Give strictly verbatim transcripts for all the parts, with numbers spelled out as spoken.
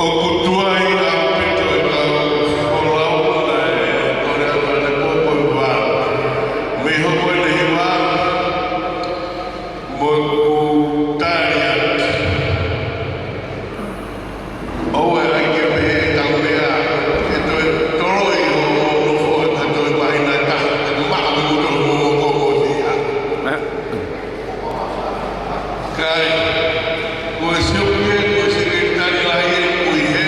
ʻOku tuai ʻaupito ʻetau folau naʻe kole atu ʻa e pōpoaki ua. Mei hoʻo ʻene hiva, mo ʻeku tali atu. ʻOua ʻe ʻai ke pehē ʻetau meʻa, ʻe toe toloi hoʻo nofo ʻa e toe māhina ʻe taha, ʻe maʻa mo toloi mo ko ko tia. Kai, ko e sio ke, ko e sio ke tali lahi ʻe kui he.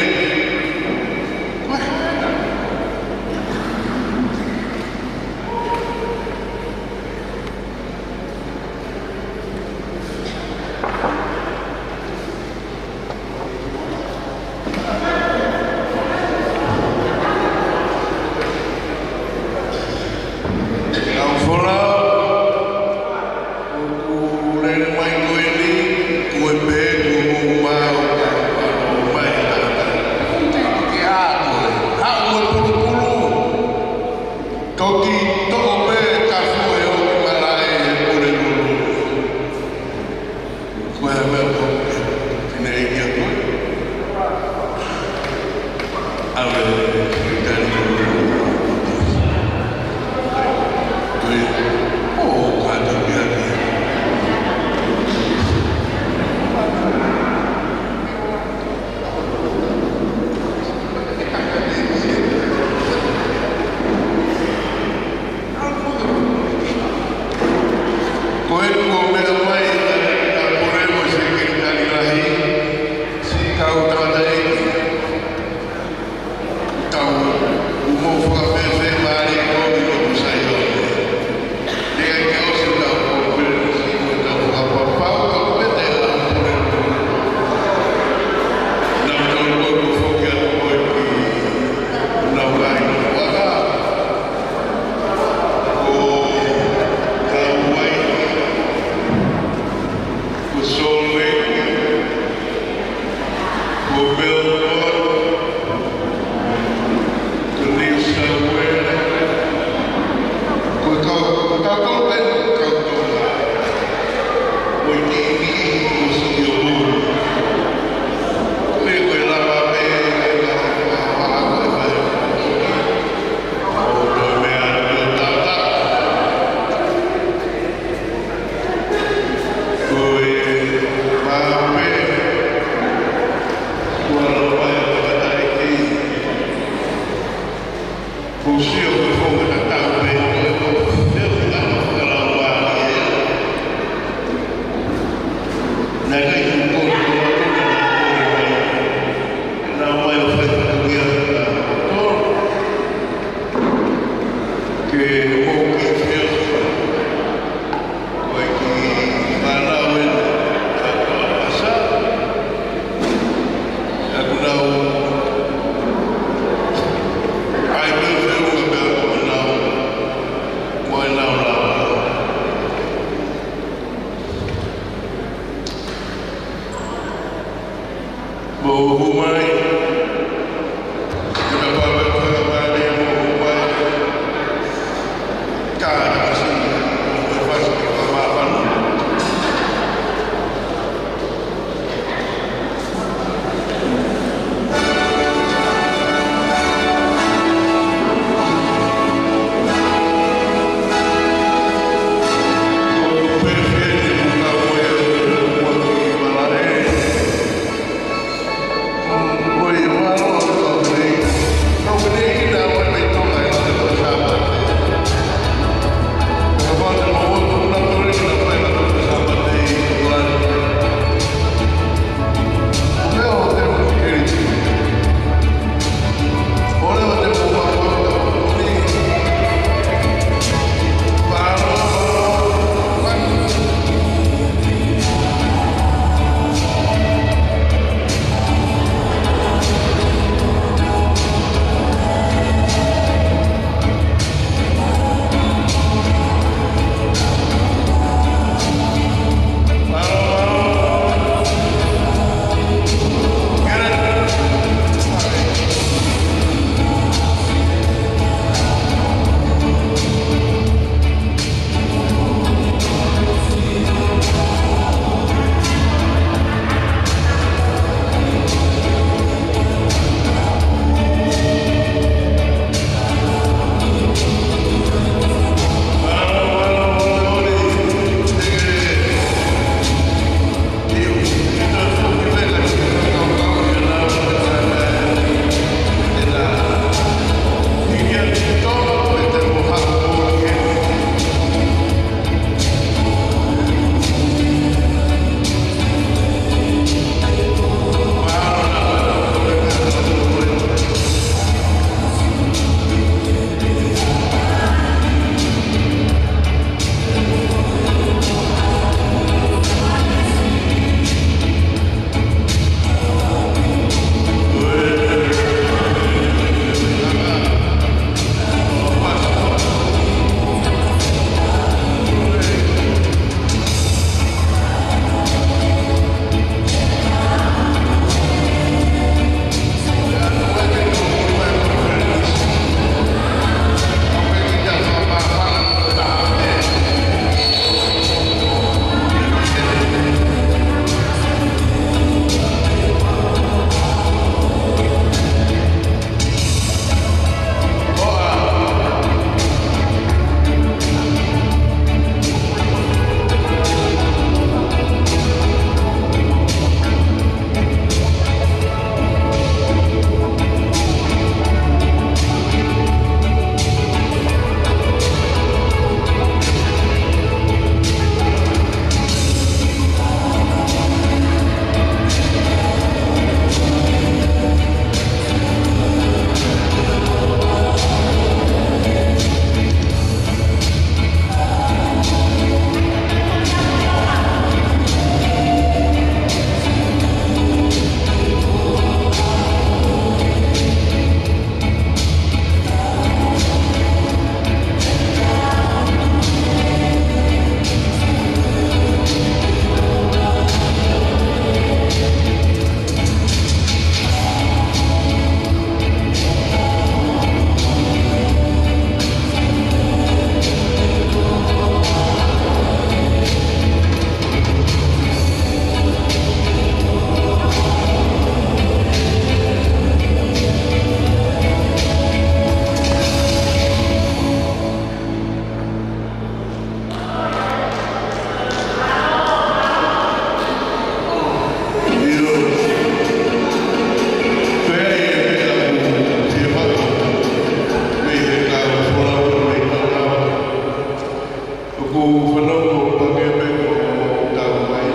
ʻOku fanongo pē ke pehē ʻoku tau mai,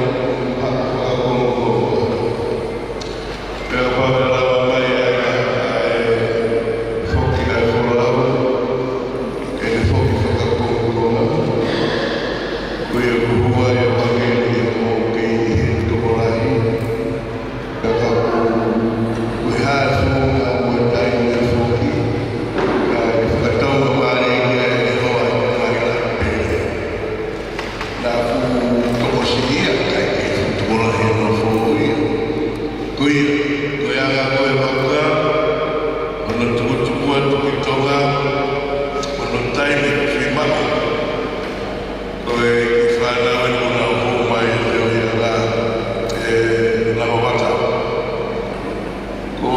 ha fakakongokonga. Pea ʻoku lava mai ʻa e, ʻa e foki ʻa e folau, ke ne foki fakakongokonga. Ko ia ʻoku hua ia pangeni ʻo kei ʻi he tokolahi. Ka ka ko e hā e founga mo e taimi ʻe foki, ka ke fakatauange mai ʻe he hoa ʻi he ngaahi lahi pele. Naʻa ku tokosiʻi ia, kae kei fuʻu tokolahi ʻa e folau ia. Ko ia, ko e anga ko ē ʻa e vaka, hono tukutuku atu ki Tonga, hono taimi ki maʻu. Ko e kiʻi fānau eni ʻoku nau hū mai ʻo feohiʻanga, ʻe nau vata. Ko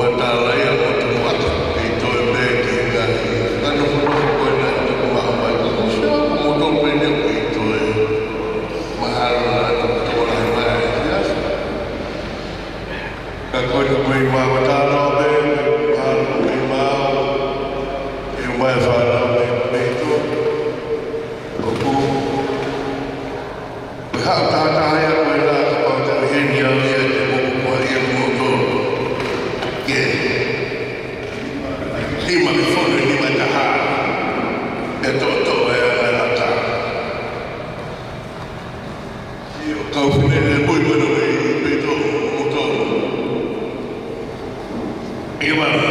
Matalaia mo Tumuʻaki, ʻi he toe pē ki he ngaahi fakanofonofo ko ena ʻoku nau maʻu mai, ka ko e sio ko moutolu pē eni ʻoku ʻi he toe. Mahalo naʻa tau tokolahi mai ʻi he ʻaho. Ka ko e ko e mau tānaki pē, mahalo ko e mau, ʻi he mau fānau pē, pē to. ʻOku, ko e haʻu tahataha ia ko ena kapau te u heni au ia te moku kua ia moutolu. Ke. Nima ke fonu, nima taha. Ke toʻotoʻo e anga ata. ʻIo, kau fine e pui mano e peito, moutolu. ʻIo, mana.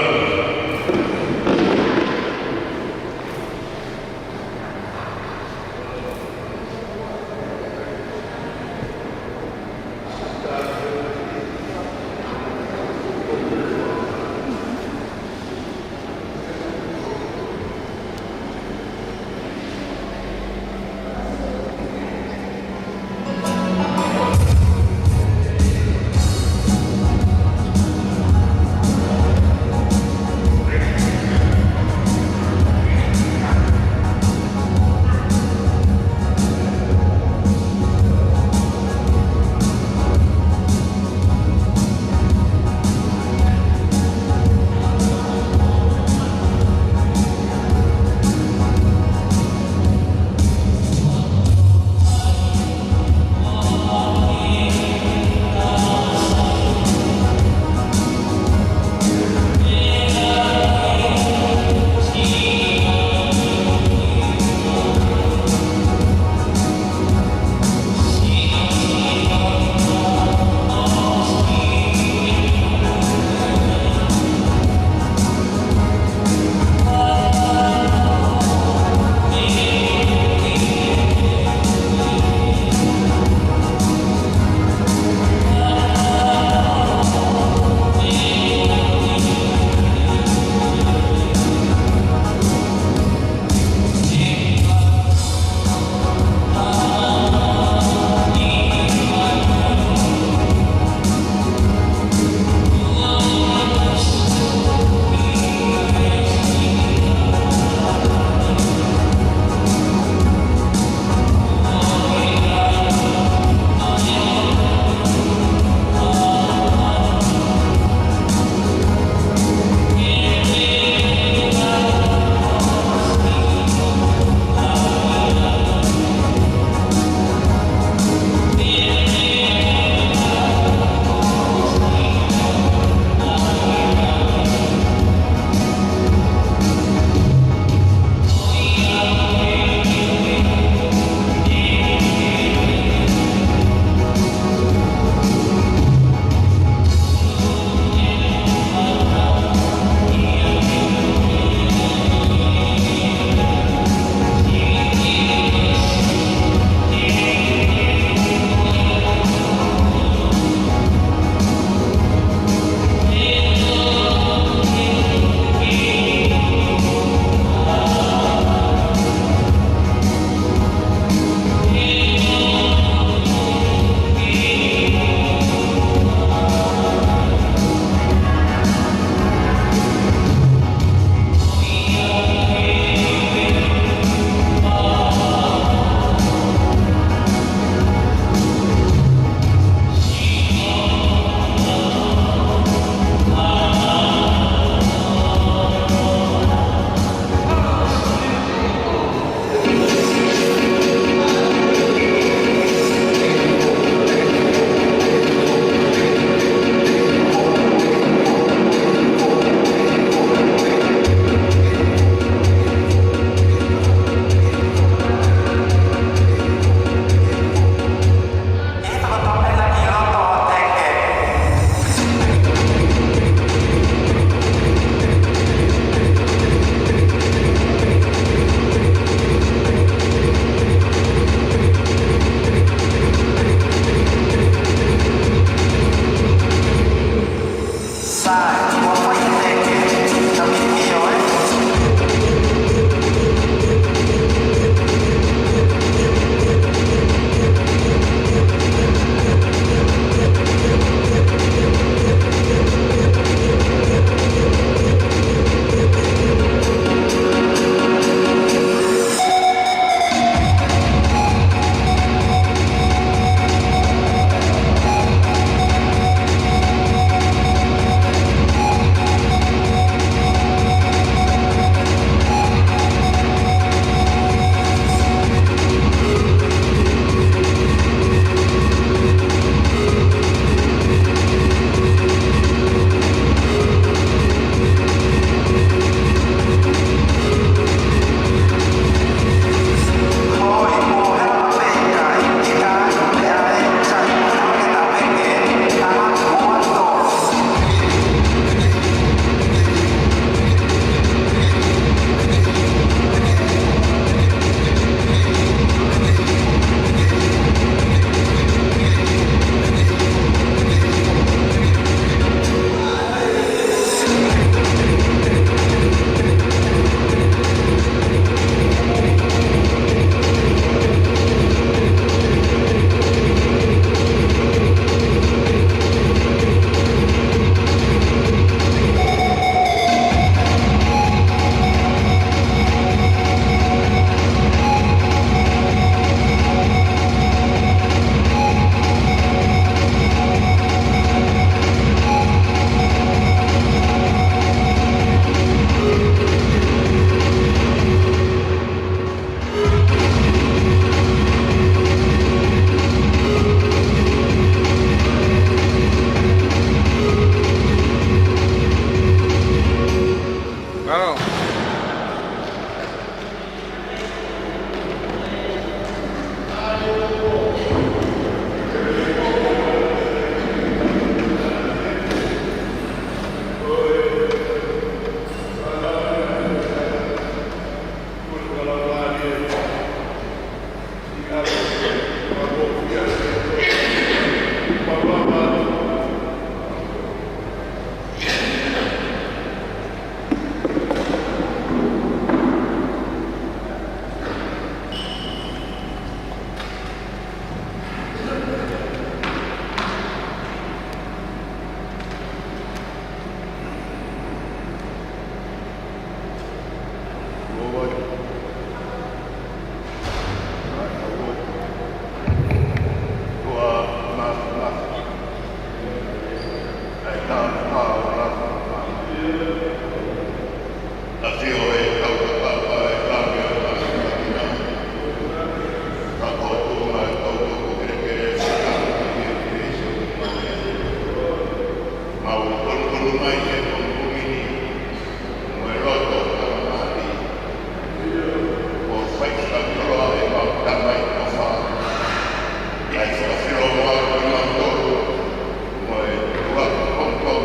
Mālō.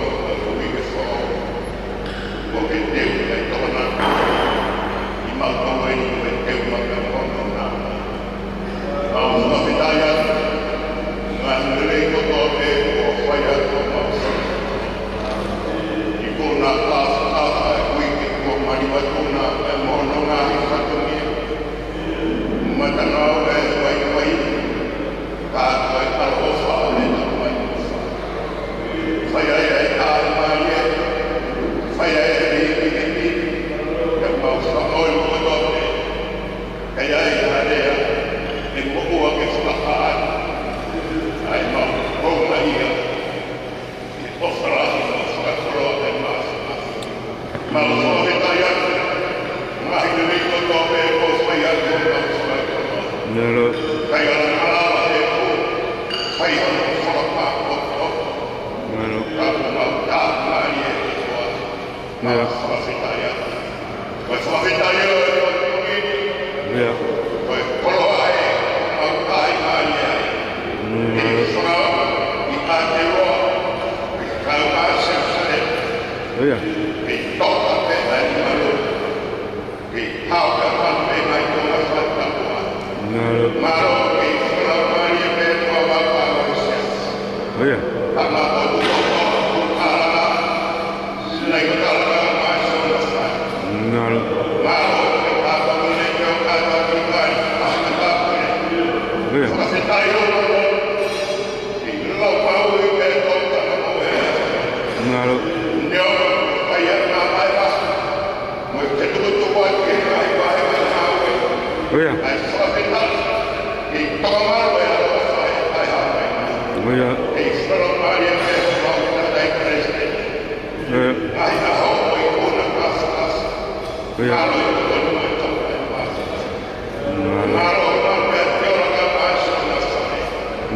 Mālō. Ia. Ia. Mm, mālō. Ia. Mālō. Ia. Mālō. Ia. Mālō. Ia. Ia. Ia. Ia.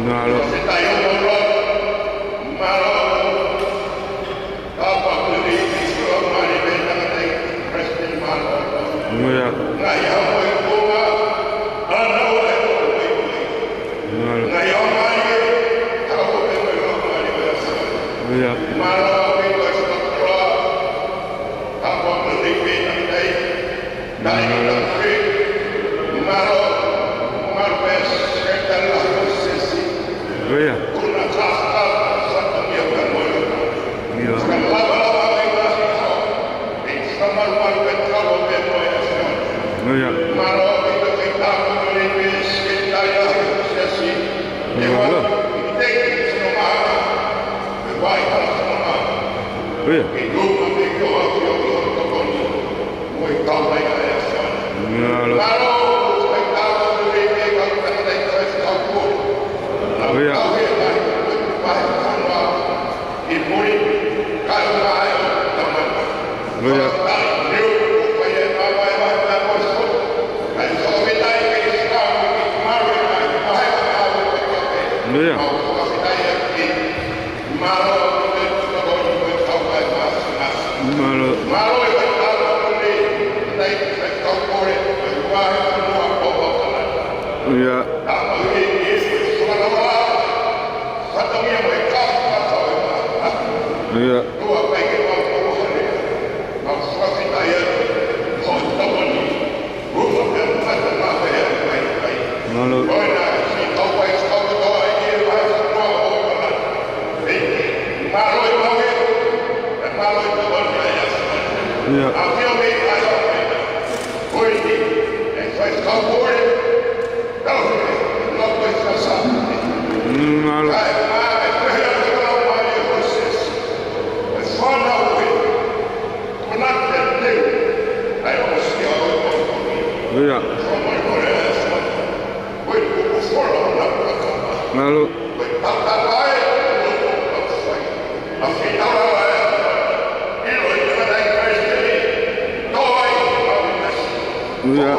Mālō. Mālō. Ia. Mālō. Ia. Mālō. Ia. Ia. Ia. Mālō. Ia. Mālō. Ia. Ia. Ia. Mālō. Ia. Ia. Mālō. ʻIo. Mm, mālō. ʻIo. Mālō. ʻIo.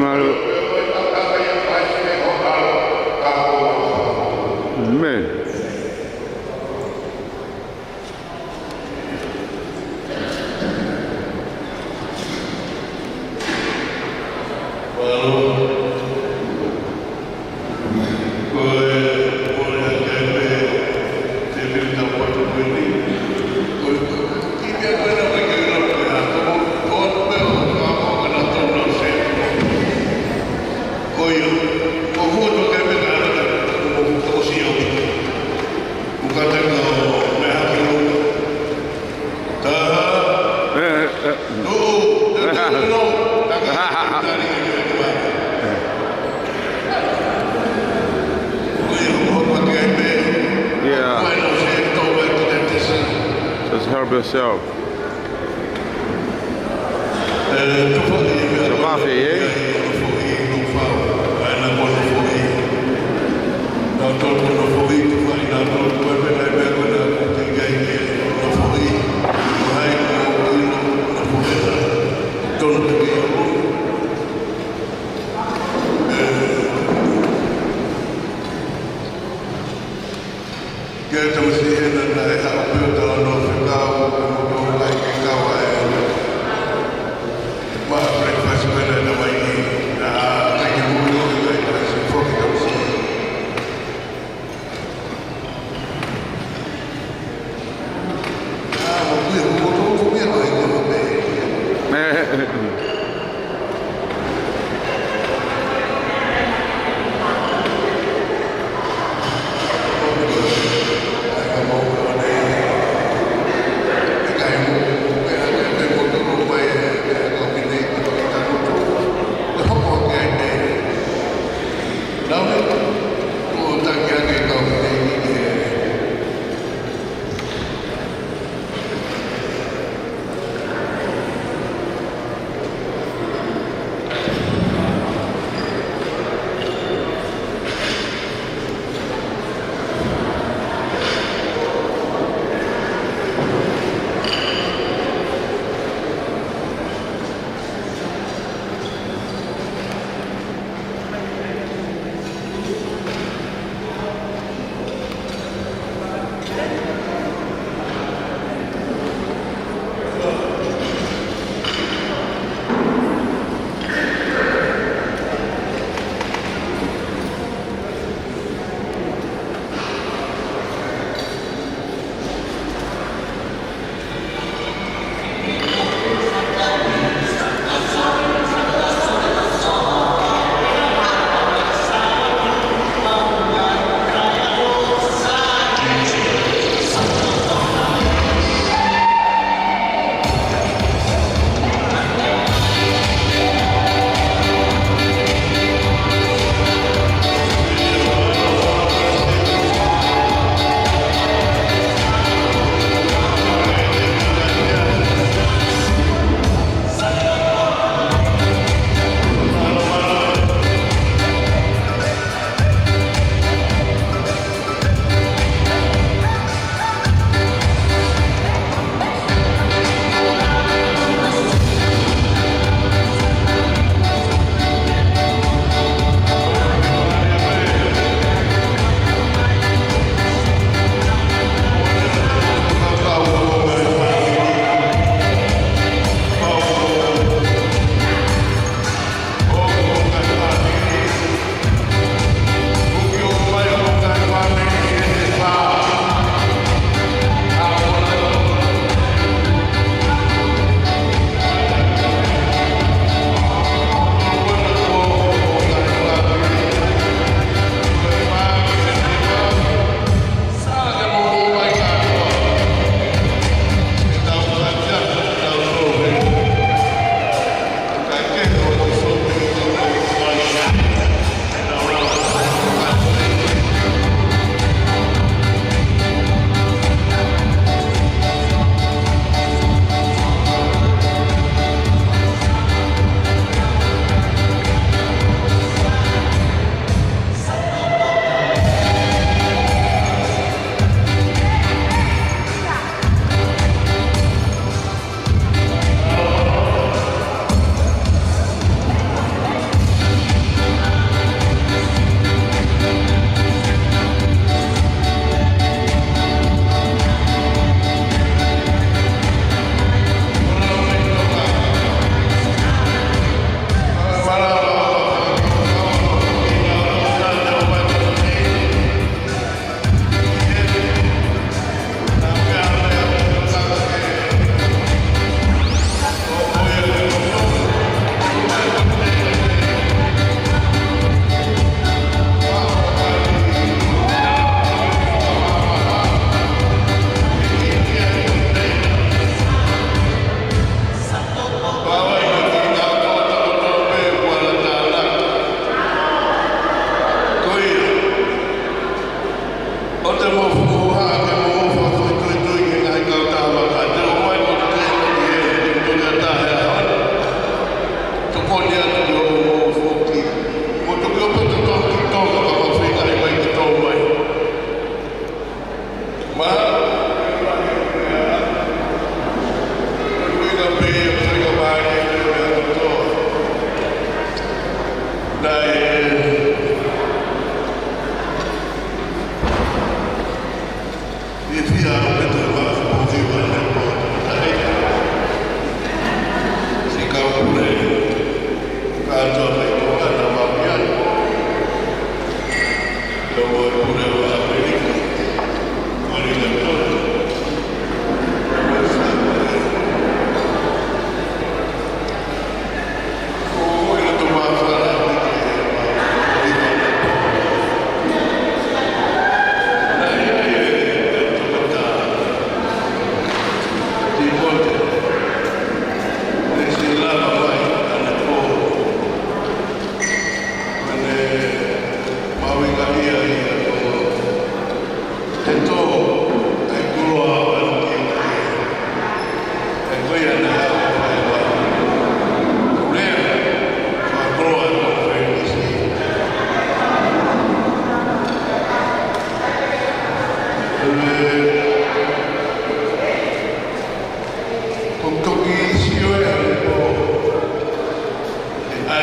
Mālō. ʻĒmeni. Yeah. Just help yourself. So coffee, eh? Ke tau si hena na e haʻu pē ʻo tau nofo fekau, ke mo tau kai ke kau ai. Pā breakfast pē na e tamai ni.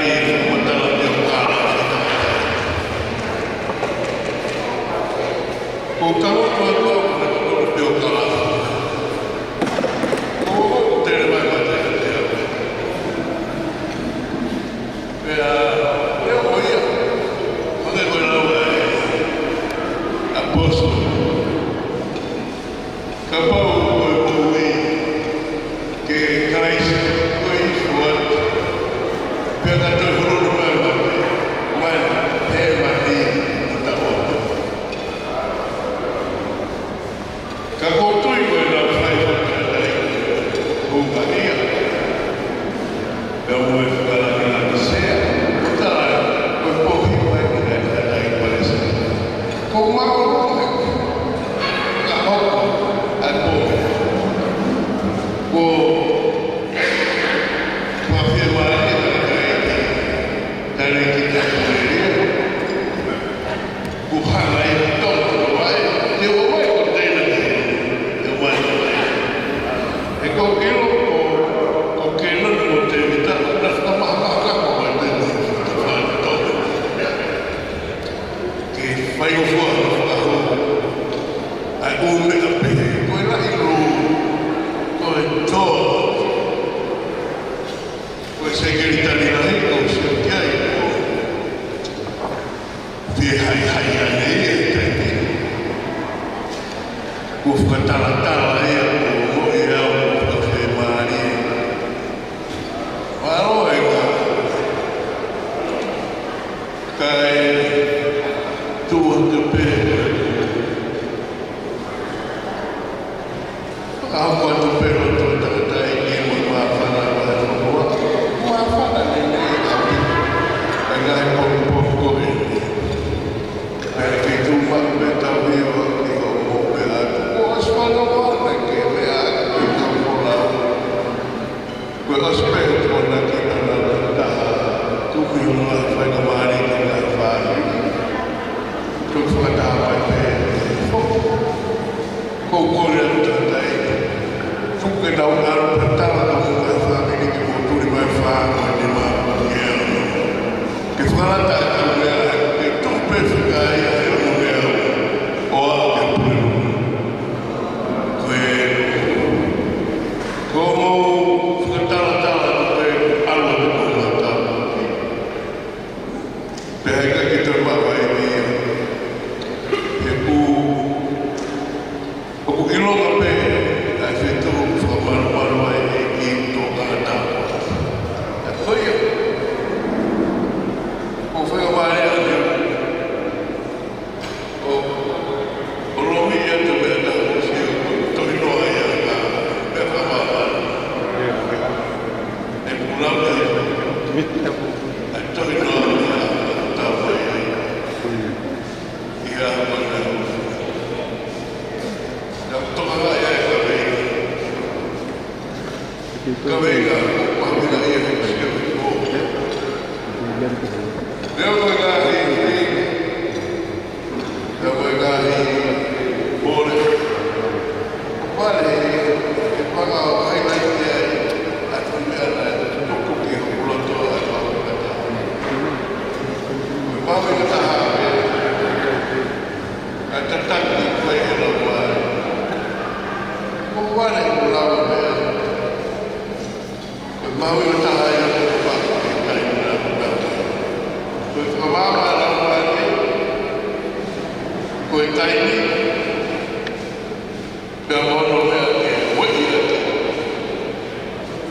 Matala pio kala. Ko ka o ka o ka o pio kala. Ko o te le mai mate te au. Pea, e o ia. Mate ko e lau e. Apostolo. Kapau ko e moʻui ke Kalaisi ko e ifo atu, pea ka toe holo mai mate, mai he mate ʻo taʻoto. Ka ko tui ko e lau fai fakatai, ko Maria. Pea mo e fakalāngilangi sea, tala, ko e pohi mai ki he kakai Palesitine. Ko mau ko e, ka hoko, ʻa e pohi. Ko, ko e fiemālie, kae ki te pulelia. Kuo hanga ʻe he tonga ʻo e, te u ʻomai ko Tēvita, te u ʻomai ko Tēvita. He ko e ʻilo ko, ko Kenoni mo Tēvita, naʻe fakamahamaha ko e Tēvita, fakamahamaha. Ke fai ʻo fua, fakahū. ʻA e ʻū meʻa pehē, ko e lahi lō, ko e tō. Ko e sekelitali lahi ko Siakiai ko Fie haihai ane ia ʻi he taimi. Kuo fakatalatala ia kuo moʻui au kuo fakafiemālie. Mālō e ka. Kae tuʻu atu pē. Ka hoko atu pē ʻo tō takatai ki mo māfana ʻa e fonua. Māfana lelei ʻaupito. ʻA e ngaahi pongipongi ko eni. Pea ke tuʻu maʻu pē tau hiva ki hoʻo mou pē atu. Kuo ʻosi fanongo mai ke meʻa atu pē tau kola. Ko e ʻosi pē ʻo tōnaki ʻana taha. Tuku i ngaahi faingamālie ki he ngaahi fāmili. Tuku fakataha mai pē. Foki. Ko u kole atu takatai, tuku ke tau ʻalu pē tala ka mo e fāmili ke mou tuli mai fā mo e nima ke alu. Ke fakalata e kau meʻa, ke tuku pē fika ia he ʻalu meʻa, ʻo aʻu ke pule. Ko e, ko mou fakatalatala atu pē ʻalu atu mo mata. Pea ʻikai ke toe maʻu ai ia. He ʻoku, ʻoku ʻilonga pē ʻa e feituʻu ʻoku fakamalumalu ai e ʻEiki ʻi tō tangata. ʻA ko ia. ʻOku fakamālō atu. ʻO, ʻo lomi ia te mea ta ʻosi ʻo tohi noa ia ka mea fakamālō. E pulau ia. ʻA e tohi noa ia ka tau mai ai. Ia mana. Ia toka ia e kavei. Kavei ka, pāmina ia he kasi o. Leo ko e ngaahi, leo ko e ngaahi, pole. Pale, e panga o highlight ia, ʻa e meʻa naʻe tuku ki he loto ʻa e panga kata. Panga kata, ʻa e tataki ko e lau mai. Ko vale ko lau meʻa. Ko e maui ʻo taha ia ko e pā ko e kai na ko e pā. Ko e fakamāmā lau mai. Ko e kai ni. Pea mo hono meʻa ke ueʻi atu.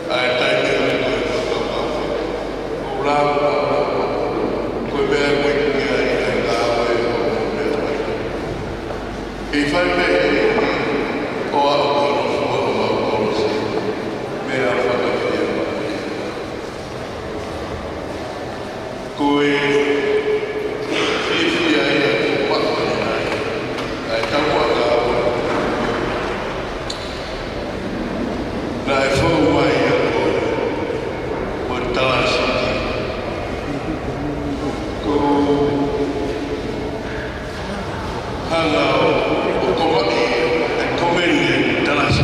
ʻA e taimi ʻa e ko e fakapapa. Ko e lau, ko e meʻa ko e kia i ai ka ko e meʻa mai. Kei fai pē ʻe he ʻEiki ʻo aʻu ki hono fua ʻo mau kolosi. Meʻa fakafia. Ko e fiefia ia ko Pakoninai. ʻA e tau ʻa ka ʻo. Naʻe fou mai ia ko. Ko Talasiti. Ko Hanga ʻo, ʻo komaʻi e komeni e talasi.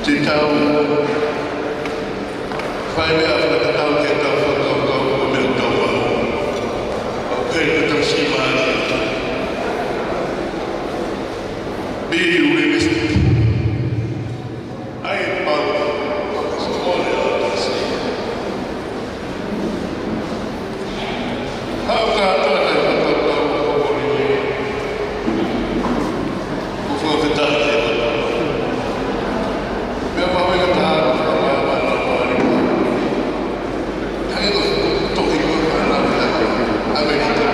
Te tau Fai meʻa fakatatau ki heʻetau fakakaukau mo e meʻa ʻoku tau maʻu. ʻOku pehē ʻe he tamasiʻi mālie, be realistic. ʻAi pau, fakasimone ʻa e tamasiʻi. Haʻu kātoa ʻa e fakakaukau ʻo e kōlini. Ko e fakafetaʻi ki he ʻOtua. Pea mahuʻinga taha ko e fakamāmani ʻa e ʻOtua. Hangē ko e tohi ko ē ʻa e ʻAmelika.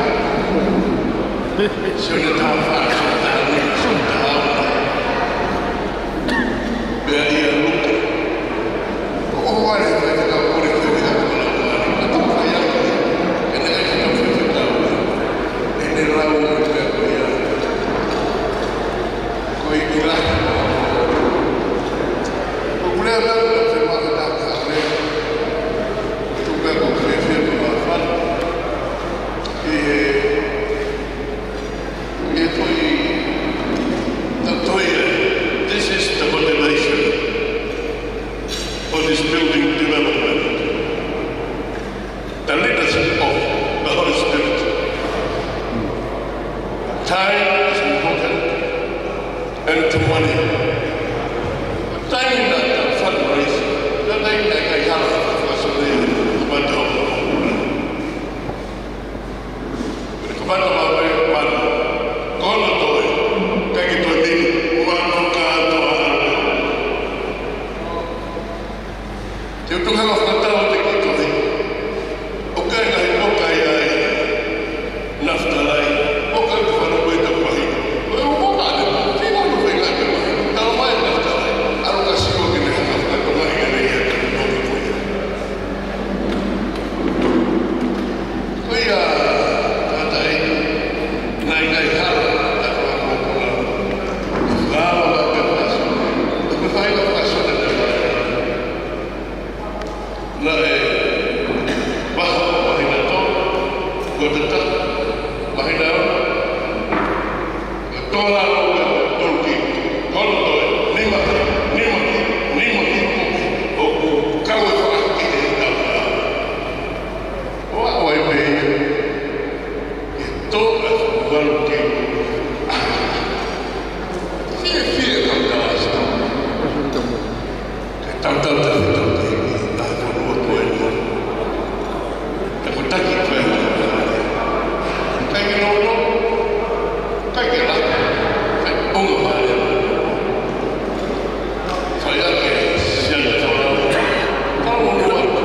Sione taha fā, sione taha nima, sione taha ono. Pea ʻia Luke. ʻOku ʻi ai e faifekau kole ki he ʻOtua ʻi he ʻaho ni. Ka tau fai atu. ʻE ʻikai ke tau faifekau. ʻE ne lau mo e meʻa ko ia. Ko e ʻikai. ʻOku lea atu ʻa e faifekau ka tau fai. Tuku pē ko e fiefia ko e māfana. ʻI he ʻI he tohi, the tohi, this is the motivation for this building development. The leadership of the Holy Spirit. Time is important and to money. Taimi naʻa tau fundraise, naʻe ʻikai ke hala fakasone ʻi he matau. Ko e kamata maʻu e manu. Ko hono toe, ʻikai ke toe minu, manu kātoa. Te u tuku hanga fakatau te ki tohi. ʻOku ʻi ai e ngaahi poka ʻi ai Nafitalai, poka ʻoku fana ko e tapu mahi. Ko e ʻū poka ʻe, te nau nofo ʻi ai e mahi. Tau mai Nafitalai, ʻalu ka sio ki he hanga fakatokangaʻi ʻene ia te u poka ko ia. Ko ia, tangataʻeiki, naʻe ʻikai hala, ta ko la ko la. Lava la ke faso, ke fai la faso te te fai. Naʻe, vaha, mahina to, ko te ta, mahina, Tola o e tolu ki, hono toe, nima, nima ki, nima ki, ʻoku kau e faʻahi ki he tau. ʻOa, ʻoa, ʻi pē ia, ke tō ʻa e valu ki, fie, fie, kau tau asa. Ke tautau tau tau tau ʻa e fonua ko eni. Takotaki ko e fonua ko eni. ʻIkai ke nono, ʻikai ke la, ʻikai ke ongo mālie. Fai ake, siana tau lau. Tau lau atu.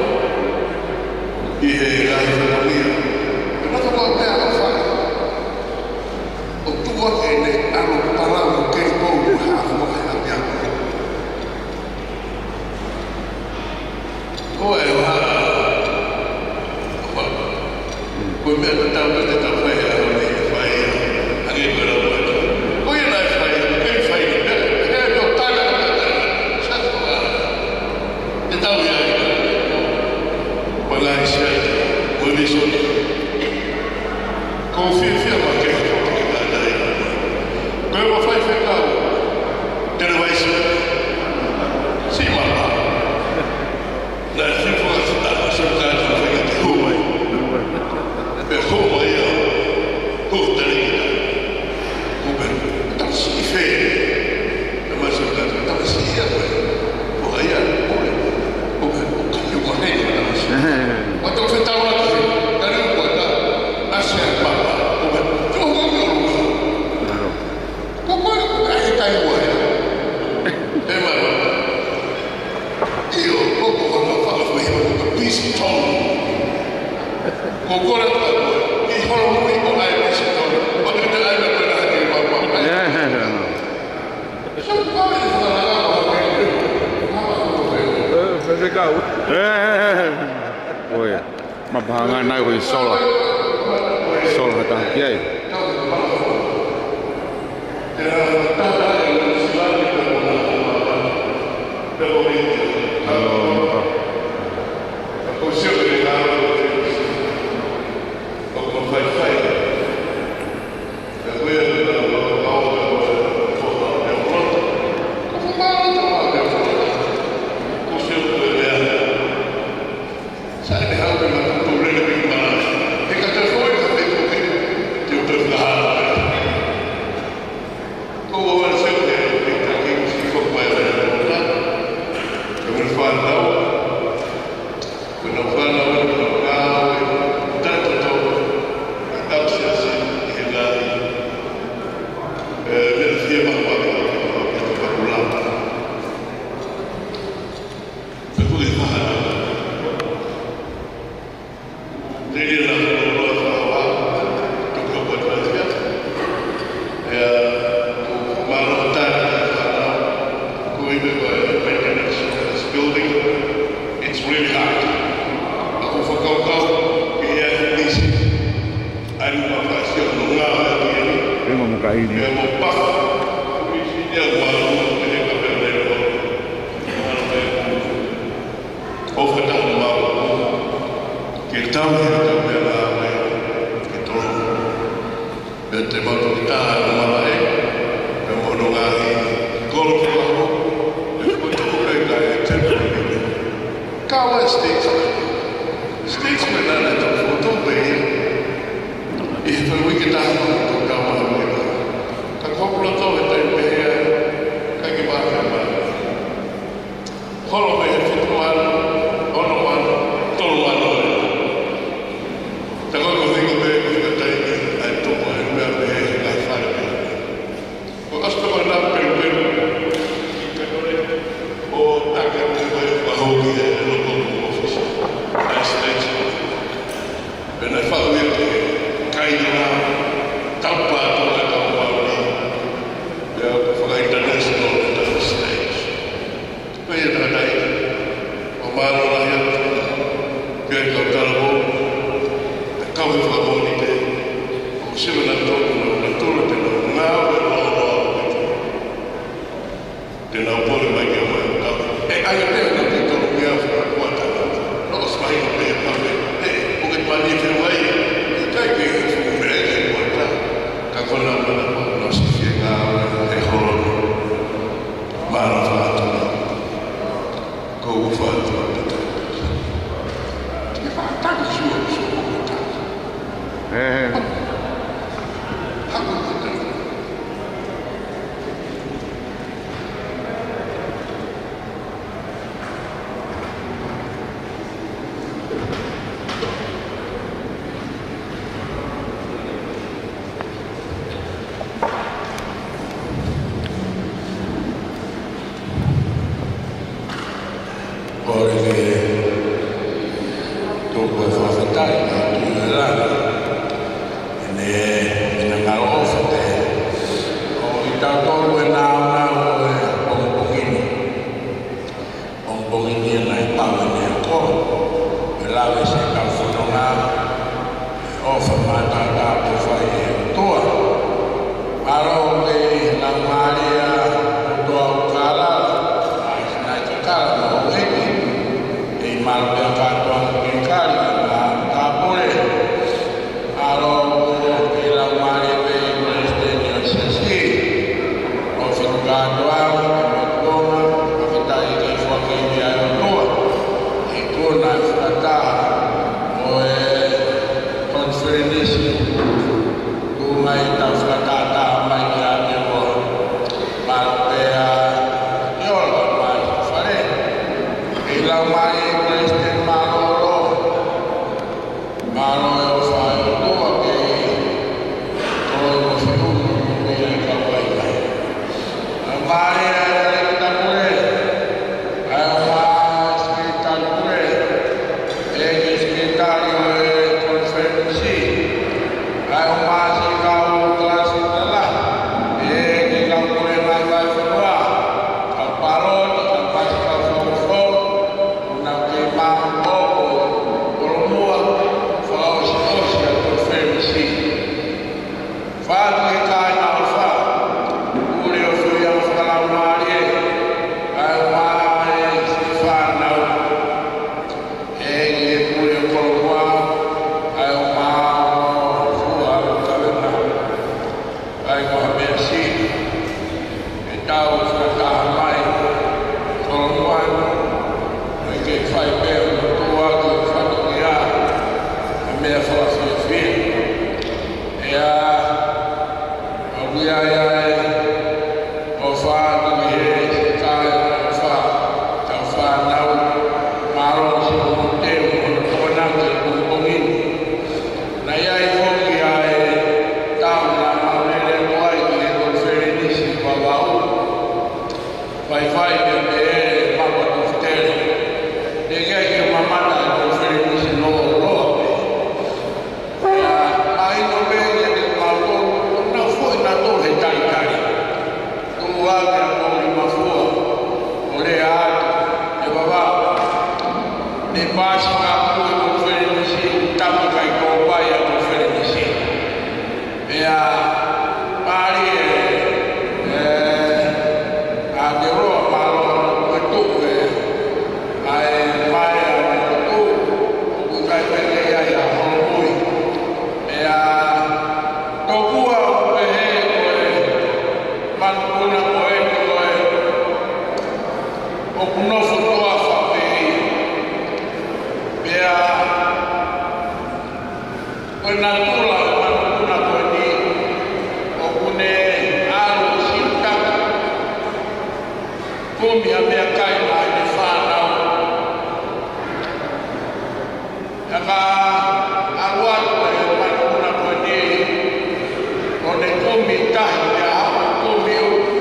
ʻI he ngaahi fonua ia. Ke nofo lau pea lau fai. ʻO tuʻu ake ʻene ʻalu palau ke pou ha fonua he ʻapiako. Ko e ʻoha. Ko e meʻa tatau pē te tau fai ʻa e ʻaho ni, fai ʻa e hangē ko e lau atu. Ko ia naʻe fai, ko e fai ni, pea, pea, pea, tau ia. Te tau ia. Ko e ngaahi siasi, ko e visone. Ko e fiefia maʻa ke, ke tau ia. Ko e ua faifekau, te ne vaisi. Siʻi mama. Naʻe fiu fakasita, so ka ta fai ke hū mai. Pea hū mai ia. Hū tali kita. Hū pē. Tamasiʻi fē. Tamasiʻi ka, tamasiʻi ia koe. Ko ia, ko e. Ko e, ko e, ko e, ko e, tamasiʻi. Ko e tau fetau atu. Tali ko e ta. Asia papa. Ko e. Tō ko e. Ko e, ko e, ko e, ko e, ko e. E mai. ʻIo, ko ko ko ko ko ko ko pisi tolu. Ko ko la ko ko i holo mui ko ai pisi tolu. Ko te te ai me ko la ke ma ma. Ē, ē, ē, ē. So ko me ko la ko ko. Ē, ē, ē, kau. Ē, ē, ē, ē. ʻOi. Mapahanga nai ko e sola. Sola ha taha ki ai. Ia ua ua pene ka pea lele o. Ua pene. ʻOfa atu maʻu. Ke tau he ka pea la mai. Ke tau. Pea te mau toki taha ʻo malaʻe. Pea mo hono ngaahi kolo fakahoa. Pea ko tau pē ka e temple. Ka ua States. States me nana tau foto pē ia. ʻI he fai uike taha ko tau maha uike. Ka ko pulo tau he tai pehē ai. Ka ke maha mai. Holo pē he fitu mano, ono mano, tolu mano. Ta ko ko hiko pē ko hiko tai ni, ai tupu ai mea pē he kai fare pē. Ko ʻasi pē ko na pē pē. Ka ko le, ʻo taka pē pē, ʻa hoki e loko ko office. Ai stage. Pea naʻe faʻu ia ke kai na tau pā tō na tau maoli. Pea ko faka-international na tau stage. Pea ia takatai. ʻO mālō lahi atu. Pea kau talavou. Ka kau he fakamoʻoni pē. ʻO siva na tō na na tō na te na ngāue ʻo ʻo ʻo. Te nau pole mai ke ʻomai ʻo kau. ʻE ʻai pē na te tolu mea fakakuata. Nō ʻosi mahino pē ʻe pau pē. ʻE, ʻo ke mani te wai. ʻIkai ke he fuʻu meʻa ke kuata. Ka ko na mana ko na si fie ngā ʻe holo. Mālō fatu. Ko u fatu. Ke fatu sua sua. Ē. Haku. ʻOku ou tuku e fakafetaʻi ki he ʻOtua. ʻEne, ʻene ngalo ʻofa te. ʻOku ʻi tautolu e nāunau ʻo e pongipongi ni. Pongipongi ni naʻe pau ʻene ako. ʻE lave siʻetau fononga. ʻOfa mātaʻutaʻu kuo fai ʻe he ʻOtua. Mālō e Laumālie ʻo e ʻOtua ʻoku kala, ʻa e sinaʻi kakala mo e ʻEiki. ʻEi mālō pē kātoa ke kali ʻa e tāpule. Mālō e Laumālie pē Palesiteni ʻo e Siasi. ʻO fika kātoa, ʻo e tonga, ʻo fika taʻi ke fuake ia ʻe he ʻOtua. ʻI he kuonga fakataha ʻo e konifelenisi, tuʻu mai ʻetau fakatātā mai kiate koe. Mālō pē ʻa e ola mai fale. ʻEi Laumālie Palesiteni mālōlō. Mālō e ʻofa ʻa e ʻOtua ke toe mo fiu mo mea e kau ai mai. Laumālie ʻa e ʻEiki Tāpule, ʻa e ʻOtua Sekelitali Pule, ʻEiki Sekelitali ʻo e Konifelenisi, ʻa e ʻOtua Sekelitali ʻo e Kalasi Lalahi, ʻEiki Kau Puleʻanga ʻo e Fonua, kau pāloti, kau pasi, kau fakafofonga, ʻoku nau kei maʻu ʻo, ʻo kolomuʻa, fakaʻosiʻosi ʻa e konifelenisi. Fatu e kāinga ʻofa, pule ʻo fui ʻa e fakalaumālie, ʻa e ʻOtua ʻa e siʻi fānau, ʻEiki e pule ʻo kolomuʻa, ʻa e ʻOtua ʻo fua ʻa e kavenga. ʻAi ko ha meʻa siʻi, ʻe tau fakataha mai, kolomuʻa, ʻe ke fai pē ʻo tuʻu ʻa e fatu ki ai, ʻa e meʻa fakafiefia. ʻEa, ʻoku ʻi ai ʻa e ʻofa atu ki he siʻi kāinga ʻofa, kau fānau, mālō siʻi mo te mo tona ke pongipongi ni. Naʻe ʻi ai foki ʻa e tau naʻa mau lele ko ai ki he konifelenisi Vavaʻu. Faifai pea pehē ʻe Papa Tofitele, ʻe ʻikai ke mamata e konifelenisi lōloa pē. Pea mahino pē kiate kimautolu, ʻoku nau foʻi nautolu he talitali. Tuʻu hake ʻa Moʻoni Mafua, ʻo lea atu, ʻe Vavaʻu. Ne pasi ka pue konifelenisi, ʻoku tapu kai kōpai ʻa e konifelenisi. Pea, pali e, e, Te roa mālō ʻoku tuʻu ʻa e mae ʻa e lotu, ʻoku ʻikai pē ke ʻi ai ha holomui. Pea tokua ʻoku pehē ko e manupuna ko eni ko e ʻoku nofo tuʻa fapehi. Pea ko e natula ʻo e manupuna ko eni, ʻoku ne ʻalu ʻo siutaki, kumi ʻa e meʻakai maʻa ʻene fānau. Pea ka ʻalu atu e manupuna ko eni, ʻo ne kumi tahi pea haʻu kumi ʻuta.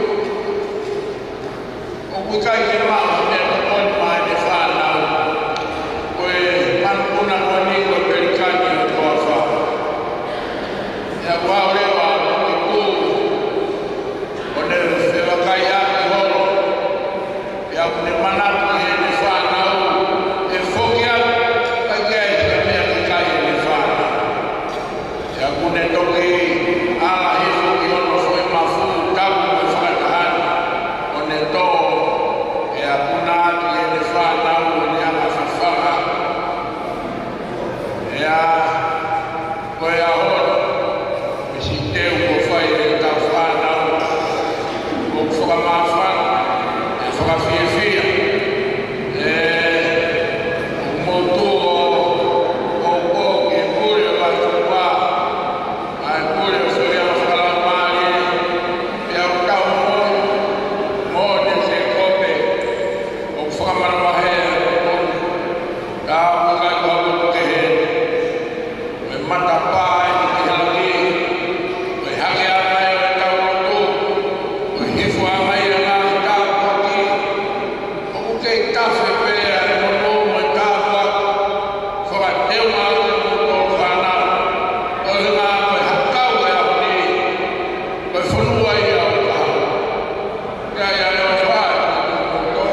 ʻOku ʻikai ke maʻu ha meʻatokoni maʻa ʻene fānau. Ko e manupuna ko eni ko e pelikani ʻo e toafa. Pea ʻoku haʻu leva ʻo ne tuʻu, ʻo ne fevakaiʻaki holo. Pea ʻoku ne manatu ki heʻene fānau, ʻe foki atu, ʻikai ke ʻi ai ha meʻa ke kai ʻene fānau. Pea ʻoku ne toki ala hifo ki hono foʻi mafu tapu mo e fakataha ni, ʻo ne tō, pea ʻoku ne ʻai ki heʻene fānau ʻo ne anga fafanga. Pea ko e ʻaho ni, ʻi he siʻi teu kuo fai ʻe heʻetau fānau, ʻoku fakamāfana, ʻe fakafiefia. ʻE, ʻoku mou tuʻu ʻo, ʻo, ʻo, ke pule ʻo atu ua, ʻa e pule ʻo Solia Fakalaumālie, pea ʻoku tau mo, mo ne se kope, ʻoku fakamālō he, ʻo, tā ʻoku ʻikai ko ha motu kehe. Ko e matapā eni ki he langi, ko e hake ʻa e ʻai ʻo e tau lotu, ko e hifo ʻa e ʻai ʻa e ngaahi tāpuaki, ʻoku kei tafe pē ʻa e monū mo e tāpuaki, fakateunga ʻa e motu ʻo fānau, ko e ngaahi ko e hakau e ʻaho ni, ko e fonua ia ʻo e kahaʻu. Pea ʻi ai ʻa e ʻofa ʻa e ʻOtua,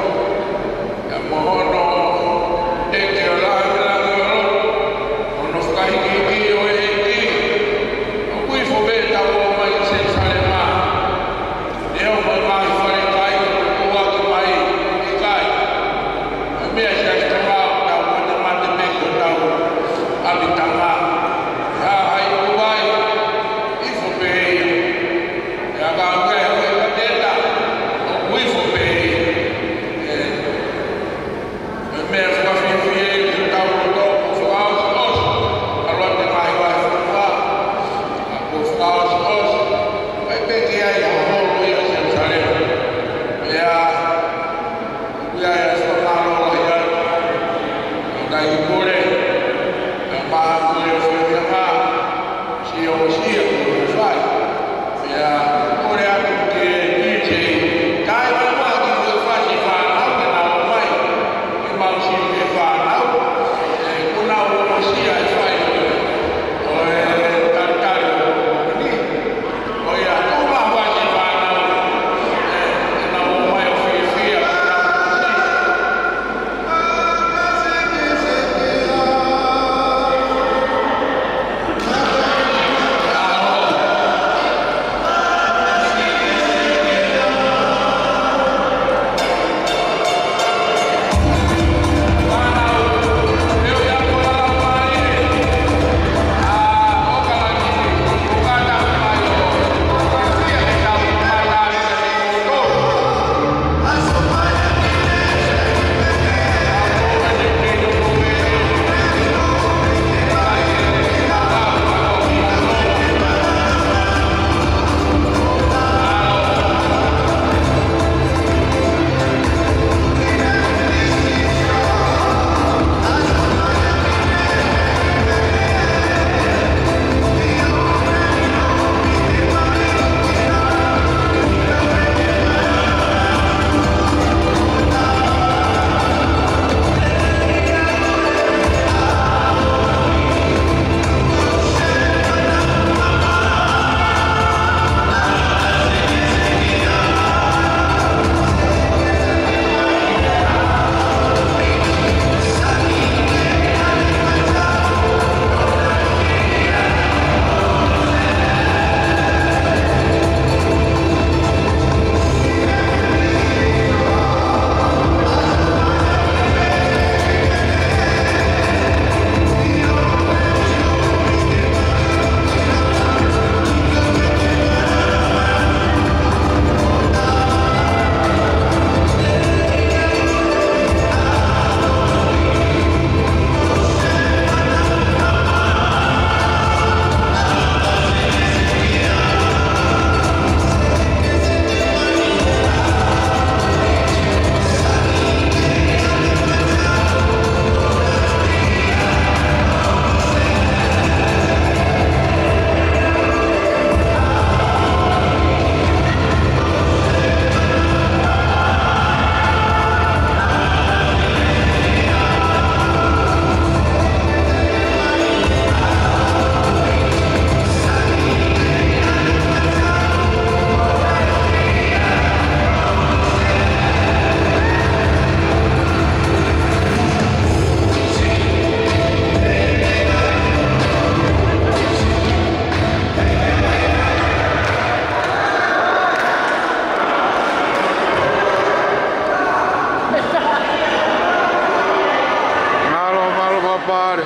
pea mo hono teke ʻo langilangi ʻo lotu, hono fakahikihiki ʻo e ʻEiki, ʻoku ʻi ai fo pē tau ō mai ki Selusalema, ʻi he ō mai mai fale kai ʻo tuʻuaki mai ʻikai. Ko e meʻa ia ʻoku tau matemate pē ki hotau ʻapitanga. He ʻi ai ʻoku ʻi ai, ʻi ai fo pē ia. Pea ka ʻoku ʻi ai ha kiʻi pateta, ʻoku Pare.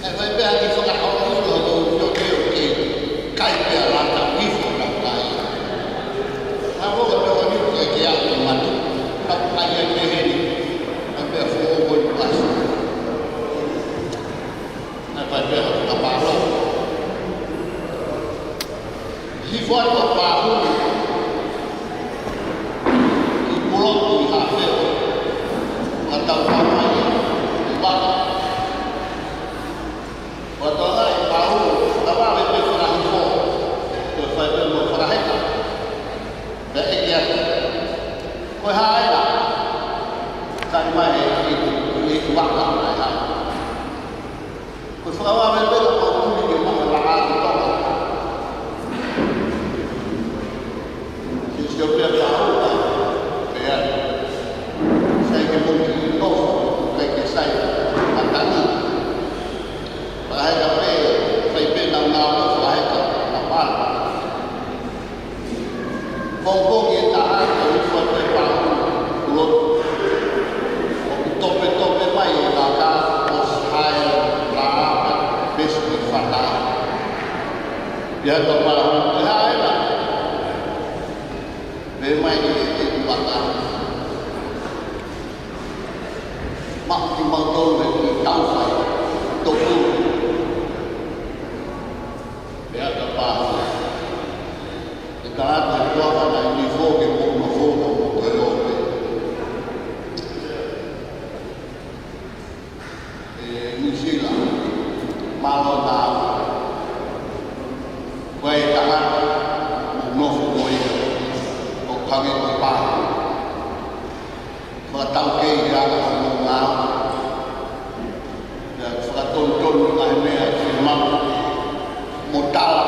Naʻe fai pē ha kiʻi fakaʻamu ʻi loto ʻo e ʻotu ʻo ke kai pē ʻa e lata ʻi fo na kai. Naʻe ʻoku tau ni ke ke ʻalu matu. Naʻe kai ai pē heni. Naʻe pē fo ʻo ko i pasi. Naʻe fai pē ha kapalo. Hifo atu ʻa Pāhulu ʻi Pulotu ʻi Hafeo, ʻo tau tau mai ʻi Vaka. ʻO tau ʻai Pāhulu, tau ʻave pē fakahifo, ko e fai pē mo fakaheka. Pea ʻeke atu, ko e hā ena? Sai mai e, e, e, e Vaka, ʻai hā. Ko e fakavave pē ka ʻoku tuli ke maʻu e laka ki Tonga. Sio, sio pē ʻa Pāhulu, pea sai ke moʻui ʻi Tonga, ʻikai ke sai matangi. Fakaheka pē, fai pē nau nau fakaheka, na pala. Pongipongi ʻe taha, ko e hifo atu e Pāhulu ʻi Pulotu. ʻOku topetope mai e vaka, ʻosi hae lā, pea pesi ki fata. Pea ka Pāhulu, ko e hā ena? Pehē mai ʻe he vaka, maʻu kimautolu e kiʻi tau fai, toku. Pea ka Pāhulu, ʻe tala atu e puaka naʻe ʻi fo ke mou nofo mo toe ō pē. ʻE Nuʻusila, mālō na. Ko e tangata, mou nofo mo ia, ʻo kange ko Pāhulu. Fakataukei ʻa e anga ʻo hono ngāue. Pea fakatonutonu ngaahi meʻa ke maʻu mo tala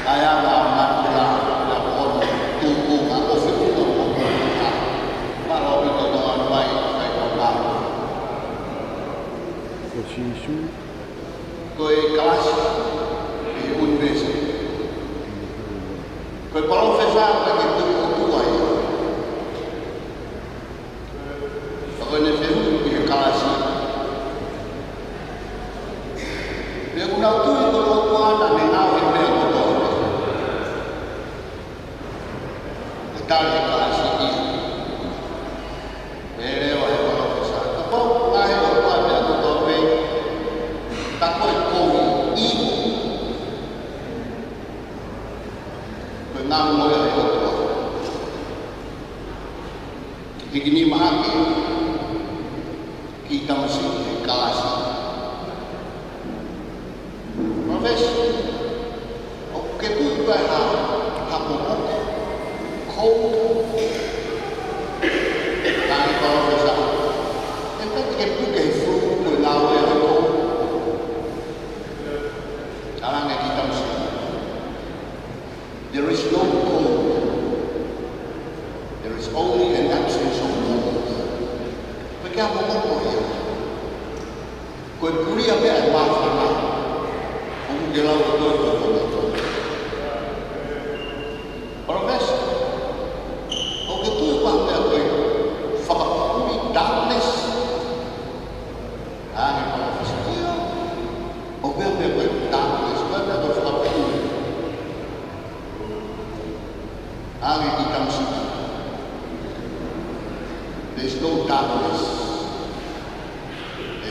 ʻa e anga ʻo Natila, pea ko hono tuʻunga ʻo feʻunga mo hono ngāue. Mālō ʻaupito hono ʻalu mai, fai ko ngāue. Ko Sīsū. Ko e kalasi ʻi he ʻunivēsiti. Ko e palōfesa ka ke tuku ʻOtua ia. Ka ko ʻene fehuʻi ki he kalasi. Pe ʻoku nau tui ko e ʻOtua naʻa ne ngaohi e meʻa kotoa pē. Ko e tali e kalasi ia. Pehē leva ʻe he palōfesa, kapau ʻoku ngaohi e ʻOtua e meʻa kotoa pē, ka ko e kovi ʻi ko e ngaohi mo e ʻOtua. Hiki nima hake ki tamasiʻi he kalasi. Palōfesa, ʻoku ke tui ko e hā, hā momoko, cold? Talaange ʻe he palōfesa, ʻe ʻikai te ke puke he flu ko e ngāue ʻa e cold. Talaange ki tamasiʻi, there is no cold. There is only an absence of warmth. ʻOku ʻikai ke ʻi ai ha momoko ia. Ko e pulia pē ʻa e māfana. ʻOku ke lau ʻe koe ko e momoko. Palōfesa, ʻoku ke tui ko e hā e meʻa ko e fakapuʻuli, darkness? Talaange ʻe he palōfesa, ʻio. ʻOku ʻi ai e meʻa ko e darkness, ko e meʻa ko e fakapuʻuli. Talaange ki tamasiʻi, there is no darkness. E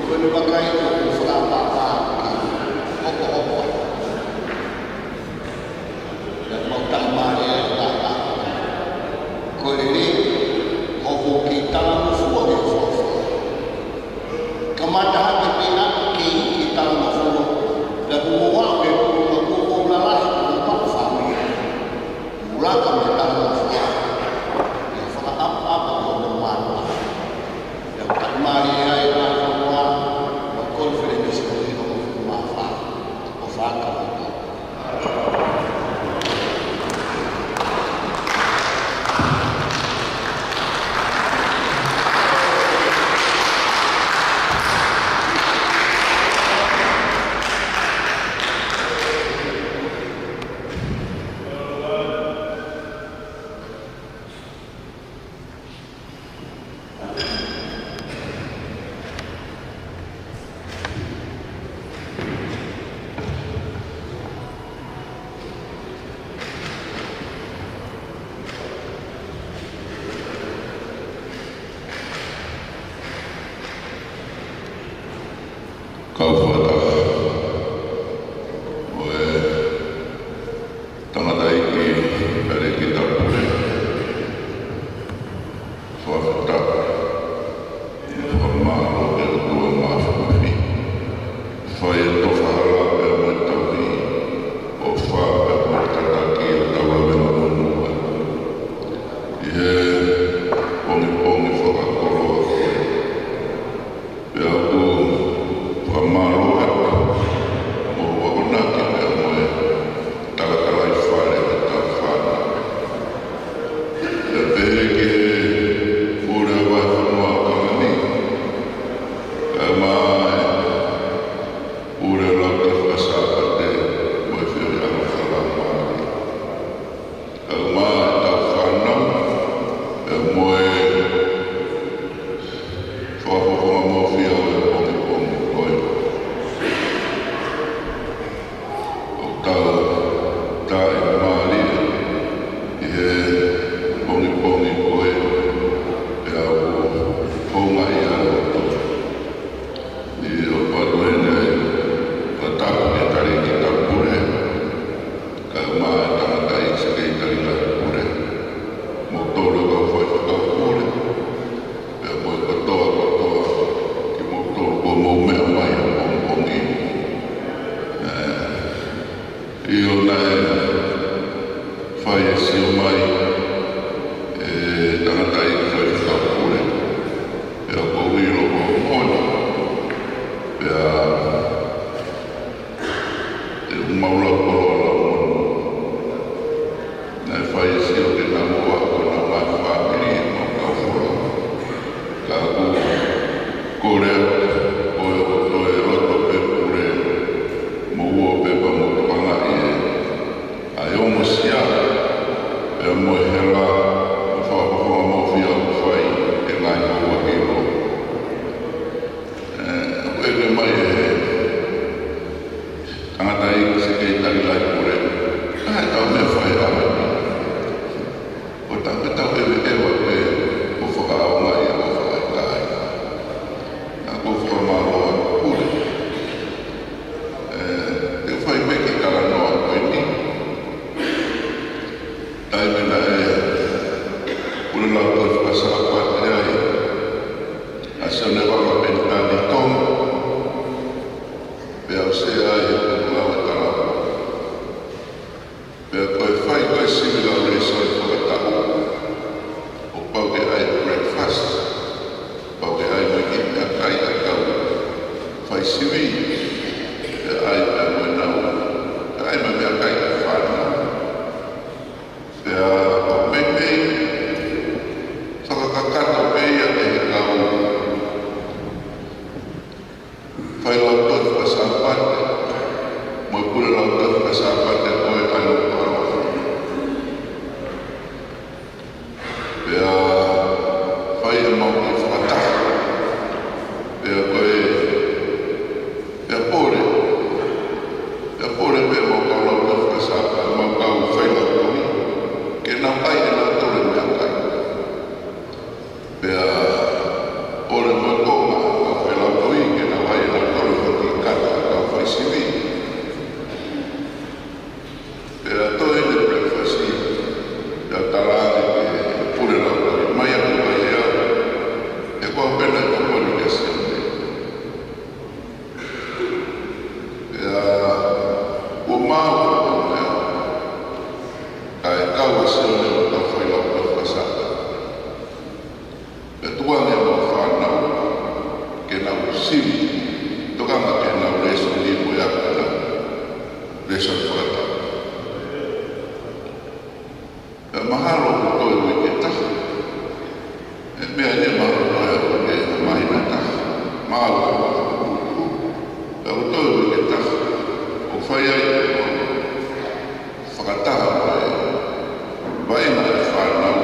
ko ʻene vakai ʻoku fakapapau ke hokohoko ai. Pea mau taʻimālie ʻa e taʻataʻa. Ko e lelei, ʻoku kei talangofua ki he folofola. Kamata hake pē ʻa e kei talangofua. Pea kuo mau aʻu ki he kuonga kuo mau lalahi, kuo mau maʻu fāmili. Mou laka mo e talangofua. Pea fakaʻapaʻapa ki hoʻomou mātuʻa. Pea taʻimālie ai ʻa e fonua, ʻa e konifelenisi ʻo e hongofulu mā fā. ʻO fakaʻapaʻapa. Fai e sio mai e tangataʻeiki faifekau pule, pea ʻoku ou ʻilo ko e moʻoni, pea te u maʻu lau koloa lau moʻoni. Naʻe fai e sio ke na moa ko na ma fāmili e mau kau folau. Ka ʻoku ou kole atu, ko e ʻoku toe loto pē pule, mou ō pē pea mou tokangaʻi e ʻa e ongosia, pea mo e hela, mo e fakafofonga mo fia ʻoku fai e ngaahi houa hilo. ʻE, ʻoku ʻeke mai e he tangataʻeiki sekelitali laipule, ʻa e tau meʻa fai ʻa mai. ʻO tau, ʻe tau ʻeveʻeva pē ʻo fakaʻaongaʻi ʻa e fakaʻaikai. Naʻa ʻoku ou fakamālō atu pule. ʻE, te u fai pē kiʻi talanoa ko eni. Taimi naʻe pule lautohi faka-Sāpate ai ʻa Sione Vaka Penitani Tonga, pea u sea ai he Potungāue Talavoa. Pea ko e fai ko ē sivi lauleisoni fakataʻu, ʻoku pau ke ʻai breakfast, pau ke ʻai mai kiʻi meʻakai ʻa e kau fai sivi, pea ʻai pea mo e nau, pea ʻai mai meʻakai ʻa e fānau. Pea ʻoku meimei fakakakato pē ia ʻe he kau failautohi faka-Sāpate, mo e pule lautohi faka-Sāpate ko e ʻalu pau. Pea fai e mau kiʻi fakataha. Pea ko e, pea pole. Pea pole pē mau kau lautohi faka-Sāpate, mau kau failautohi. Ke nau ʻai ʻe nautolu e meʻakai. Pea pole mo e konga, kau failautohi, ke nau ʻai ʻe nautolu e kiʻi kata, kau fai sivi. Pea toe ʻi he breakfast, pea tala ange ki he pule lautohi mai ʻa e vai ea, he kuo pehē ʻe Tokoni kia Sione. Pea kuo maʻu ʻa e meʻa, kae kau ʻa Sione ʻo tau failautohi faka-Sāpate. Pea tuku ange ʻemau fānau ke nau sivi, tokanga ke nau lēsoni mo ia ke nau lēsoni fakataha. Pea mahalo ʻoku toe uike ʻe taha. E meʻa eni mahalo toe uike ʻe taha, māhina ʻe taha. Mahalo ʻoku toe uike ʻe taha. ʻO fai ai ʻemau fakataha mo e vaʻinga ʻa e fānau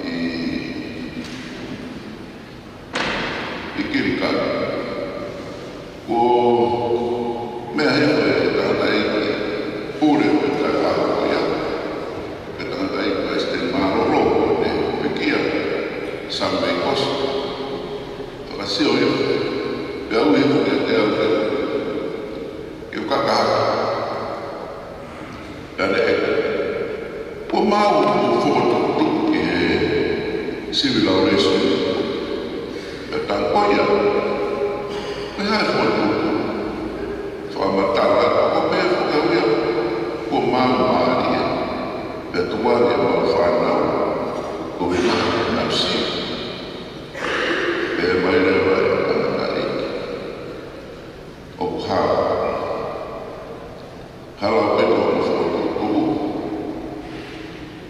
ʻi, ʻi Kilikani. Ko e meʻa hifo e tangataʻeiki pule ʻo e taʻu ko ia. Ko e tangataʻeiki palesiteni mālōlō ʻo e pekia, Sam Meikosi. Fakasio hifo, pea ui hifo kiate au ke, ke u kaka hake. Pea ne ʻeke, kuo maʻu hoʻo fokotuʻutuʻu ki he sivi lauleisoni? Pea u talaange, ko ia. Ko e hā e fokotuʻutuʻu? Fakamatala, ko e pehē foki ʻe ia, kuo maʻu mālie. Pea tuku ange ʻemau fānau, ko e meʻa ke nau sivi. Pea mai leva e tangataʻeiki. ʻOku hala. Hala pē ko hono fokotuʻutuʻu.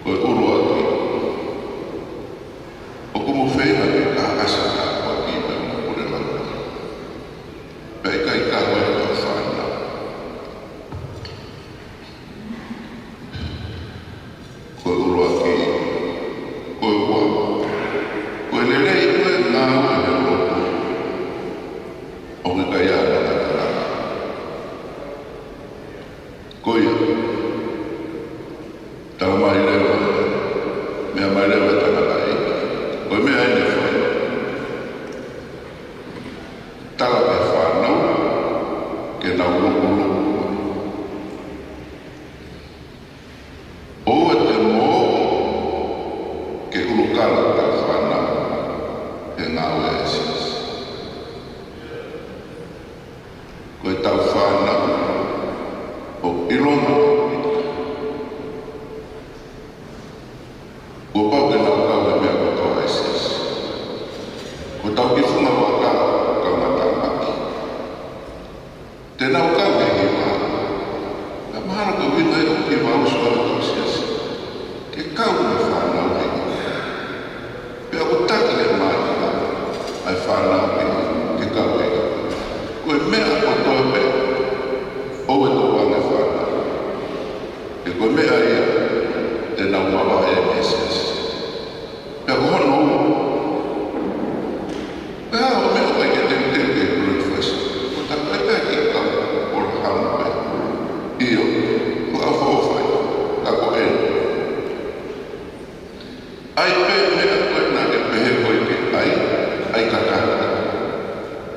Ko e ʻuluaki, ʻoku mou feinga ke kakasa ʻa e kau ki he pule lautohi. Pea ʻikai ka ko e kau fānau. Ko e ʻuluaki, ko e ua, ko e lelei, ko e ngāue he lotu. ʻOku ʻikai ha talatala. Ko ia, tala mai leva, meʻa mai leva e tangataʻeiki. Ko e meʻa eni ʻe fai. Tala ki he fānau, ke nau lukuluku. ʻOua te mou ō ke ʻulukala ʻa e fānau he ngāue ʻa e siasi. Ko e tau fānau ʻoku ʻilonga ʻaupito. He ko e meʻa ia te nau mavahe ai mei he siasi. Pea ko hono ua, pea ʻoku ʻikai ke teuteu ke breakfast. Ko e taha pē ki he kau ʻOlahama pē. ʻIo, ko e ʻofa ʻofa ia, ka ko eni. ʻAi pē meʻa ko ē naʻa ke pehē ko ē ke ʻai, ʻai kakata.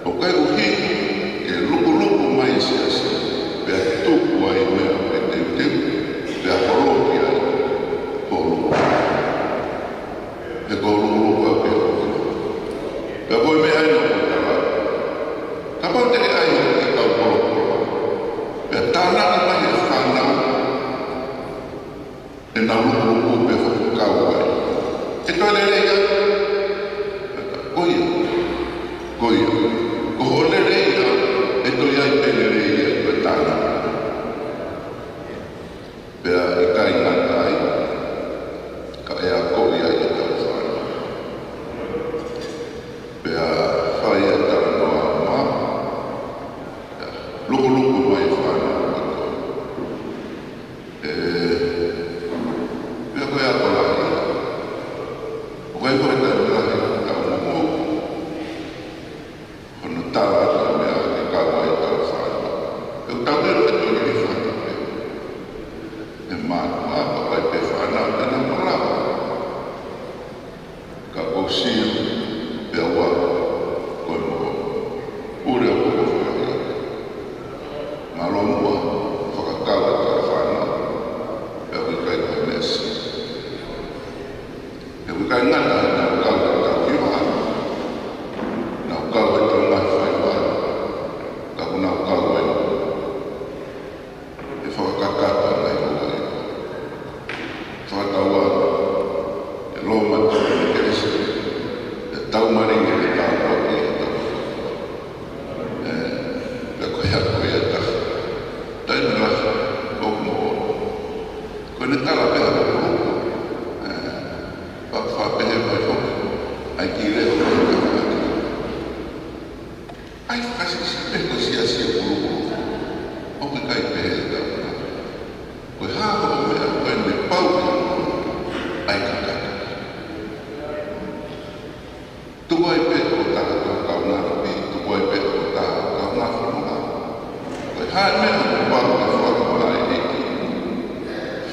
ʻOku ʻikai ke ʻuhi ke lukuluku mai e siasi, pea tuku ai meʻa ke teuteu, pea holoki ai hoʻo lukuluku. He ko e lukuluku ʻoku ke hoko. Pea ko e meʻa ia ʻoku tala. Kapau te ke ʻai hoʻo kau kolokolo, pea tānaki mai e fānau, ʻenau lukuluku pea fakakau ai. ʻE toe lelei ia. Ko ia. Ko ia. Ko hoʻo lelei ia, ʻe toe ʻi ai pē lelei ia, ko e tānaki. Pea ʻikai ngata ai, ka ʻe akoʻi ai ʻetau fānau. Pea fai e talanoa mā, pea lukuluku mai e fānau. ʻE, pea ko e ako lahi. ʻOku ʻi ai ko e taimi lahi, tau momo. Hono tala atu e meʻa ke kau ai ʻetau fānau. ʻE tau ʻilo ʻe tau ʻi fānau pē. ʻE mātuʻa, pea ʻai pē fānau te nau malava. Ka ʻoku ou sio, pea ua, ko e moʻoni. Pule ʻoku ou fakaʻamu. Mālō muʻa, fakakau ʻetau fānau, pea ʻoku ʻikai ko e meʻa siʻi. He ʻoku ʻikai ngata heʻenau kau ʻetau kiʻi valu, nau kau ʻetau ngaahi faiva, ka ʻoku nau kau ai. ʻE fakakakato mai ʻo ai. Fakatauange, ʻe Loma tolu ʻa Kelisi, ʻe tau malingi ke tau ʻoki ʻetau. ʻE, pea ko ia ko ia ta. Taimi lahi, ʻoku moʻoni. Ko ʻene tala pē ha kulupu. ʻE, fa, fa pehē mai foki. ʻAi ki leo, ʻai ki leo. ʻAi fakasisi pē ko e siasi e kulupu. ʻOku ʻikai pehē ka. Ko e hā hoʻo meʻa ko ē ne pau ke ʻai kakata. Tuku ai pē ko e taha ko e kaungāʻapi, tuku ai pē ko e taha ko e kaungāfononga. Ko e hā e meʻa ne pau ke fakahā ʻe he ʻEiki,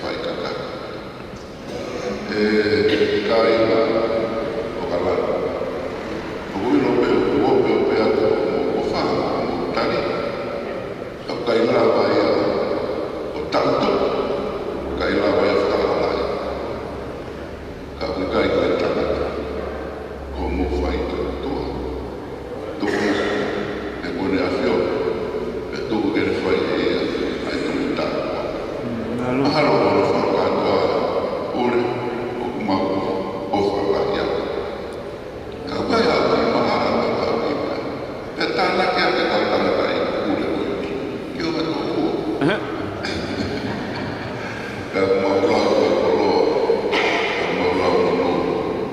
fai kakata. ʻE kāinga ʻo Kalani. ʻOku ou ʻilo pē ʻoku ope ope atu mo ʻofa mo tali. Ka ʻoku ʻikai lava ia ʻo taʻutu, ʻikai lava ia ʻo fakahalai. Ka ʻoku ʻikai ko e tangata, ko hoʻomou faitoʻo kotoa. Tuku, he ko ʻene ʻAfio, pea tuku ke ne fai ʻe ia ʻa e tuʻunga tāpuaki. Mālō. Mahalo ko hono fakakātoa, pule, ʻoku mau ʻofa lahi atu. Ka ʻoku ʻikai ha kiʻi mahalo, ka ʻoku ʻikai. Pea tānaki ʻa e kau tangata ʻi he pule ko eni. Ke ʻoua tō. Ka ʻoku mau lau ʻa e koloa, ka ʻoku mau lau ʻa e koloa,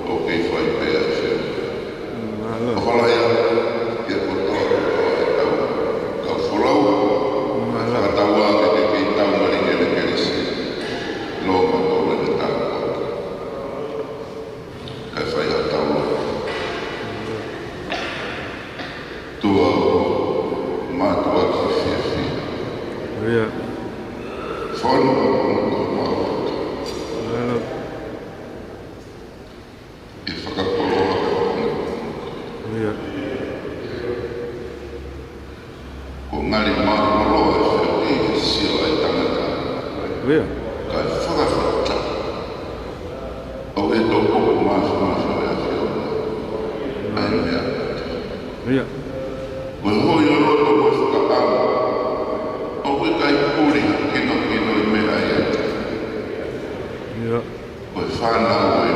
ʻoku kei fai pē ʻa e fē. Mālō. ʻOfa lahi atu, ke kotoa kotoa e kau, kau folau. Mālō. Fakatauange ke kei tau malingi ʻene kelesi. Loma tolu ʻene tau. Kae fai haʻatau lotu. ʻOtua, mātuʻaki fiefia. ʻIo. Fonu ʻo mau lotu. ʻIo. ʻI he fakakoloa. ʻIo. Ko e ngali mālōlō e feohi he sio ʻa e tangata. ʻIo. Kae fakafetaʻi. ʻOku ʻi he toʻukupu māfimafi ʻo e ʻAfiona ʻa e meʻa kotoa. ʻIo. Ko e hoi ʻo loto mo e fakaʻamu. ʻOku ʻikai puli ha kinokino ʻi he meʻa ia. ʻIo. Ko e fānau ē.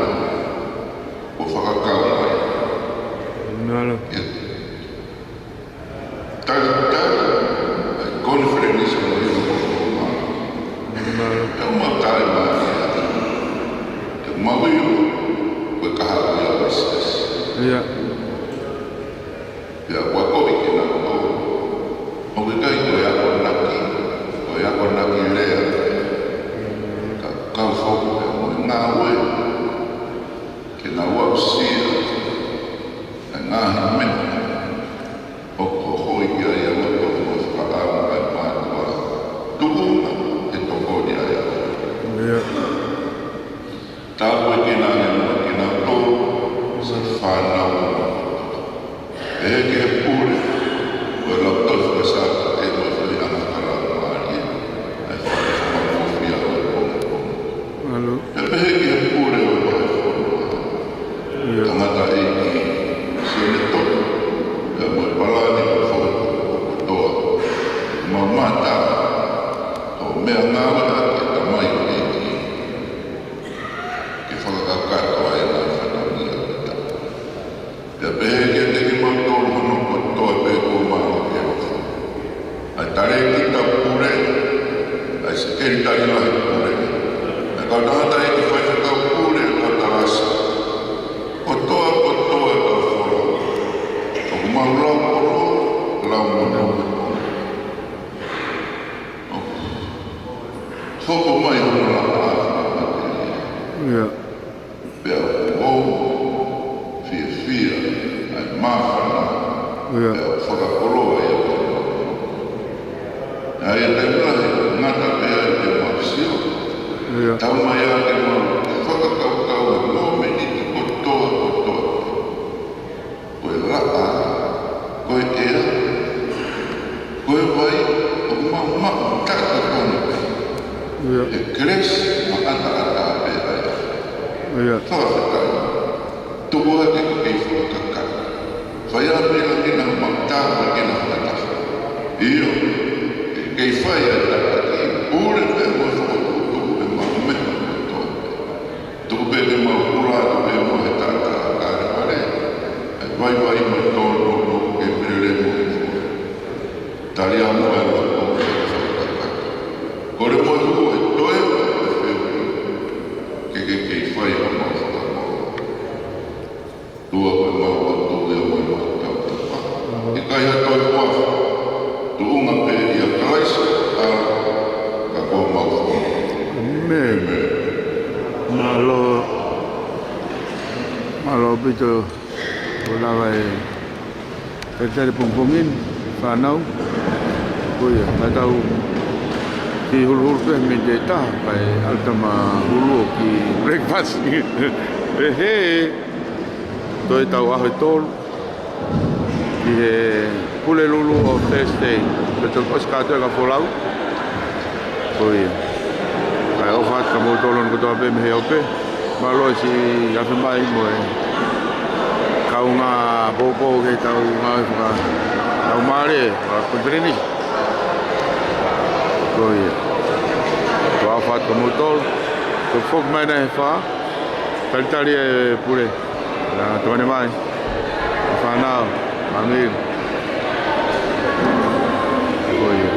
Ko e fakakau mai. Mālō. ʻIo. Talitali, ʻa e konifelenisi mo e ʻilo ko Loma. Mālō. Pea mau tali mai ia. Pea mau ʻilo, ko e kahaʻu ia ʻo e siasi. ʻIo. Pea ʻoku akoʻi kinautolu. ʻOku ʻikai ko e akonaki, ko e akonaki lea. Aʻusia ʻa e ngaahi meʻa ʻoku hoko ki ai ʻa e loto mo e fakaʻamu ʻa e mātuʻa. Tuʻunga ʻe tokoni ai ʻa e loto. ʻIo. Tāpuekina ange muʻa kinautolu, siʻi fānau. Pehē ki he pule ʻo e Lautohi Fakasāpate mo e Feohiʻanga Fakalaumālie, ʻa e Fale Fakamafola ʻo e Pongipongi. Mālō. Pea pehē ki he pule ʻo e Vahefonua, ʻIo. Tangataʻeiki Sione Tohi, pea mo e palani ʻo e Fale Fakamafola kotoa. Mau mamata ʻo meʻangāue ʻaki e tamaioʻeiki ke fakakakato ai ʻa e ngaahi fatongia ʻo e tangata. Pea pehē kiate kimautolu hono kotoa pē kuo mālō ke ofo, ʻa e talēkita pule, ʻa e sekelitali lahi pule, ʻa e kau tangataʻeiki faifekau pule, ʻa e kau talasi, kotoa, kotoa e kau folau. ʻOku mau lau koloa, lau monū. Hoko mai hono laʻā fakamatelié. ʻIo. Pea ʻoku ou fiefia ʻa e māfana. ʻIo. Pea ʻoku fakakoloa ia. ʻA ia te mula he ngata pē ʻa e te mau sio. ʻIo. Tau mai ʻa ke mau fakakaukau he mōmeniti kotoa kotoa. Ko e laʻā, ko e ʻea, ko e vai, ʻoku mau maʻu taʻetotongi pē. ʻIo. ʻE kelesi maʻataʻatā pē ai. ʻIo. Fakafetaʻi. Tuku hake ke kei fakakakato. Fai ʻa e meʻa ke na maʻu taʻetotongi fakataha. ʻIo. Ke kei fai ʻa e tataki, pule pē mo e fakatuʻutuʻu ʻe mau meʻa kotoa. Tuku pē ke mau pula atu pē mo e taʻataʻa ʻa e vale, ʻa e vaivai mo e tōnounou ke melemo e fua. Tali ʻa mo e loto ke fakakakato. Kole mo e hū e toe ʻo e fehuʻi, ke ke kei fai ʻa mau fakakoloa. Tua ko e mau ʻOtua ia mo e mau tautapa. ʻIkai ha toe kuafa. Tuʻunga pē ʻia Kalaisi, ʻa ka ko mau fua. ʻĒmeni. ʻĒmeni. Mālō, mālō ʻaupito ʻo lava e talitali pongipongi ni, fānau. Ko ia, ka tau kiʻi huluhulu pē miniti ʻe taha, kae ʻalu ʻa e tama hulu ʻo kiʻi breakfast. Pehē, toe tau ʻaho ʻe tolu ki he Pulelulu ʻo Thursday, pea toki ʻosi kātoa e kau folau. Ko ia. Kae ʻofa atu kia moutolu kotoa pē mei he ope. Mālō e siʻi afe mai mo e kaungā poupou ke tau ngāue fakalaumālie, fakakonferenisi. Ko ia. Toe ʻofa atu kia moutolu. Toe foki mai ʻanai he fā. Talitali e pule. Ā, tokoni mai. Fānau, ʻameni. Ko ia.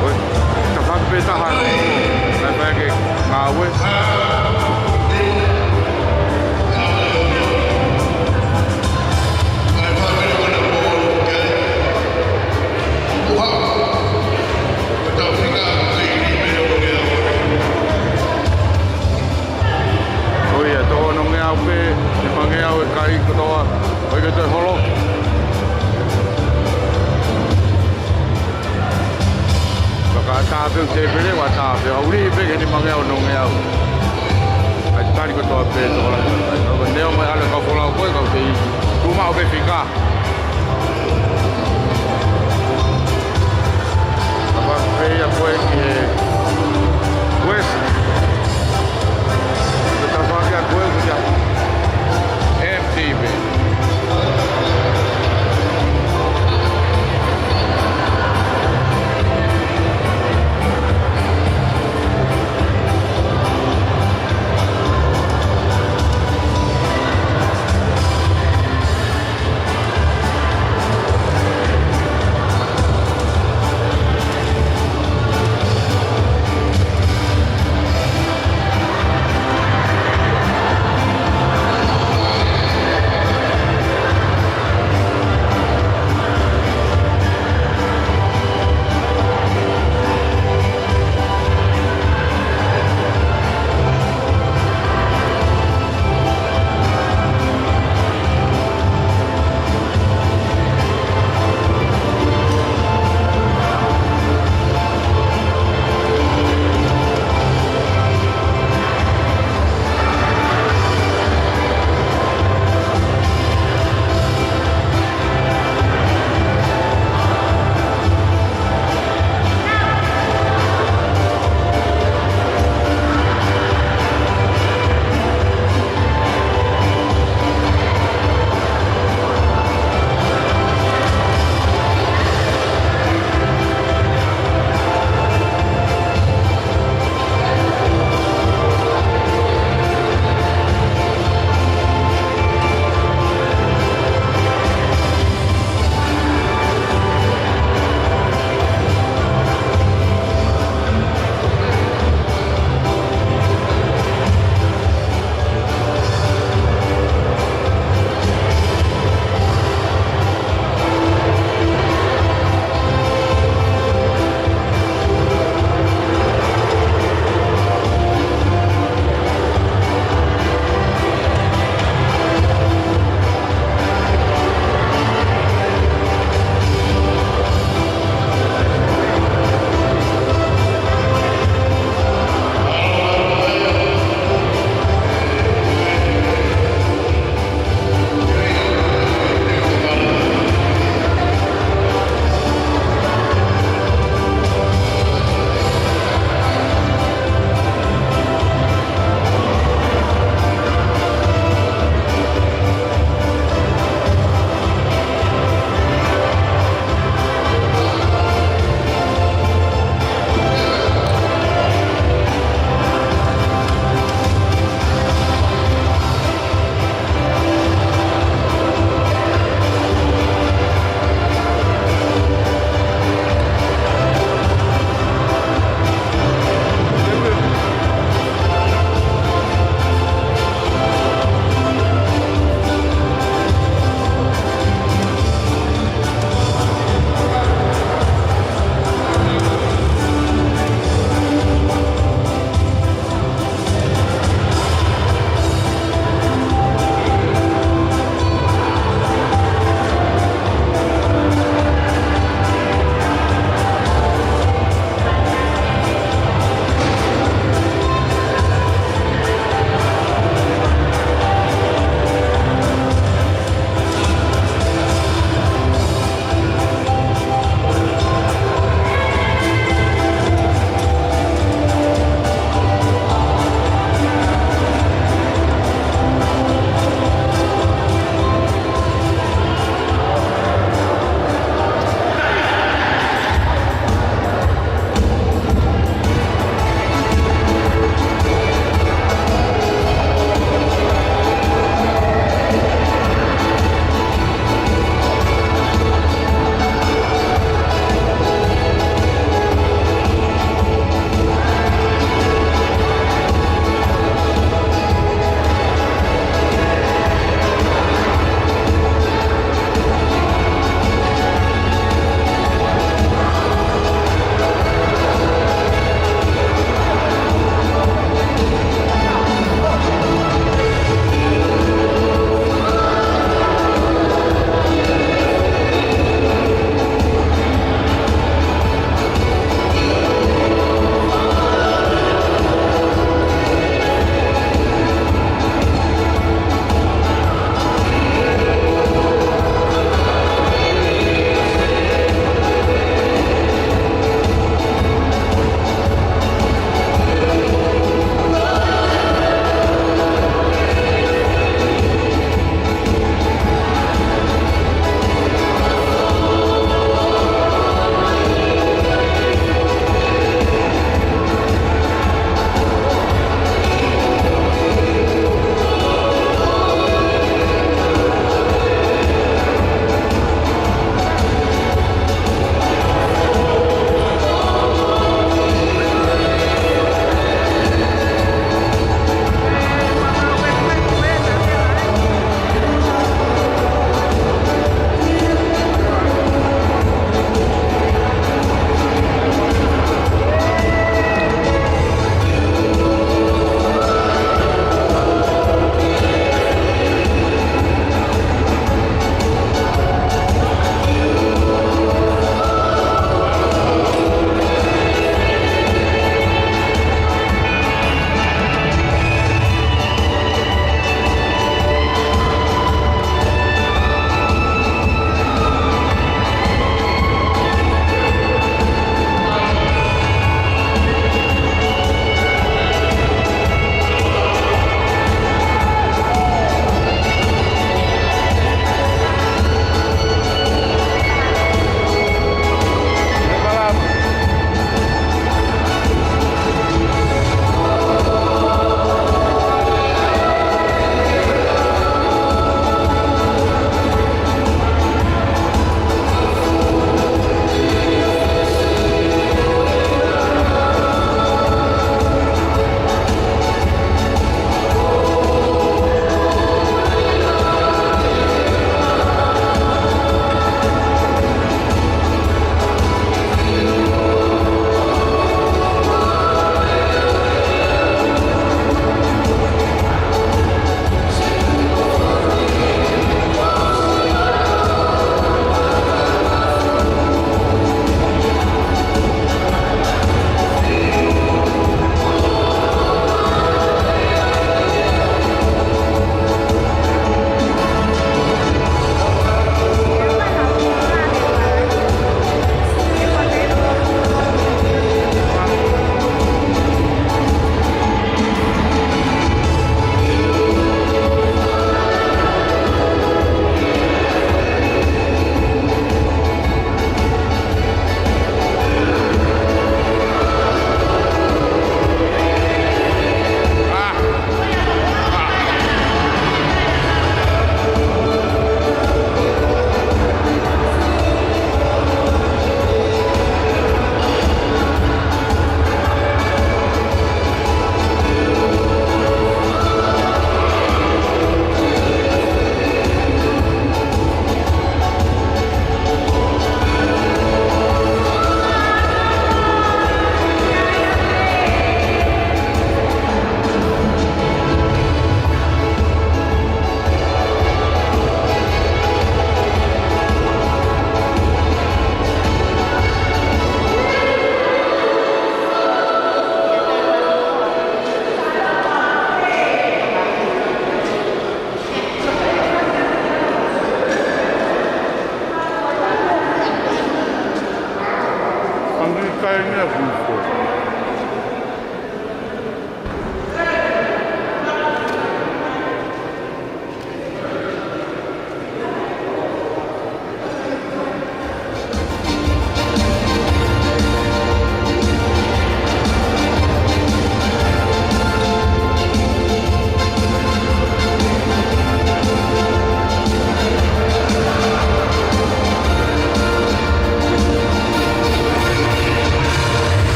Ko e tafaʻaki pē taha naʻe fai ʻaki e ngāue. Ko ia, toko onongeau pē, nimangeau e kai kotoa, ʻoku ʻikai ke toe holo. Fakaʻatā pē ʻo tēpile, ʻatā pē, ʻauli pē ke nimangeau, onongeau. ʻAi tali kotoa pē, toko la. ʻOku neo mai ʻalu e kau folau ko ē, kau tei tuʻu maʻu pē fika. Tapa pē ia ko ē ki he West. Ko e tafaʻaki ia ko ē ko ia. M T V.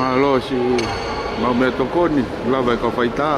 Mālō siʻi mau meʻatokoni, lava e kau faitā.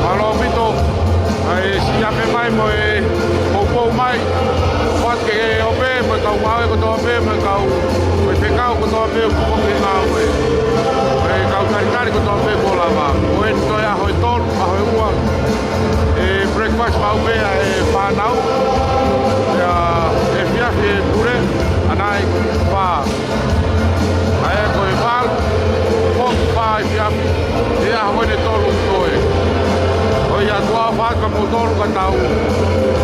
Mālō ʻaupito ʻa e siʻi afe mai mo e poupou mai. Fatu ke ʻope mo e kau ngāue kotoa pē, mo e kau, mo e fekau kotoa pē, ʻoku ʻope ngāue. Mo e kau talitali kotoa pē kuo lava. Ko eni toe ʻaho ʻe tolu, ʻaho ʻe ua. ʻE breakfast maʻu pē ʻa e fānau. ʻIo, ʻe fiafi e pule, ʻa ia ko e fā. ʻA ia ko e valu, foki fā ʻe fiafi. ʻE ʻaho ʻe tolu toe. ʻOiauē, tuʻa fā ka mo tolu ka tau.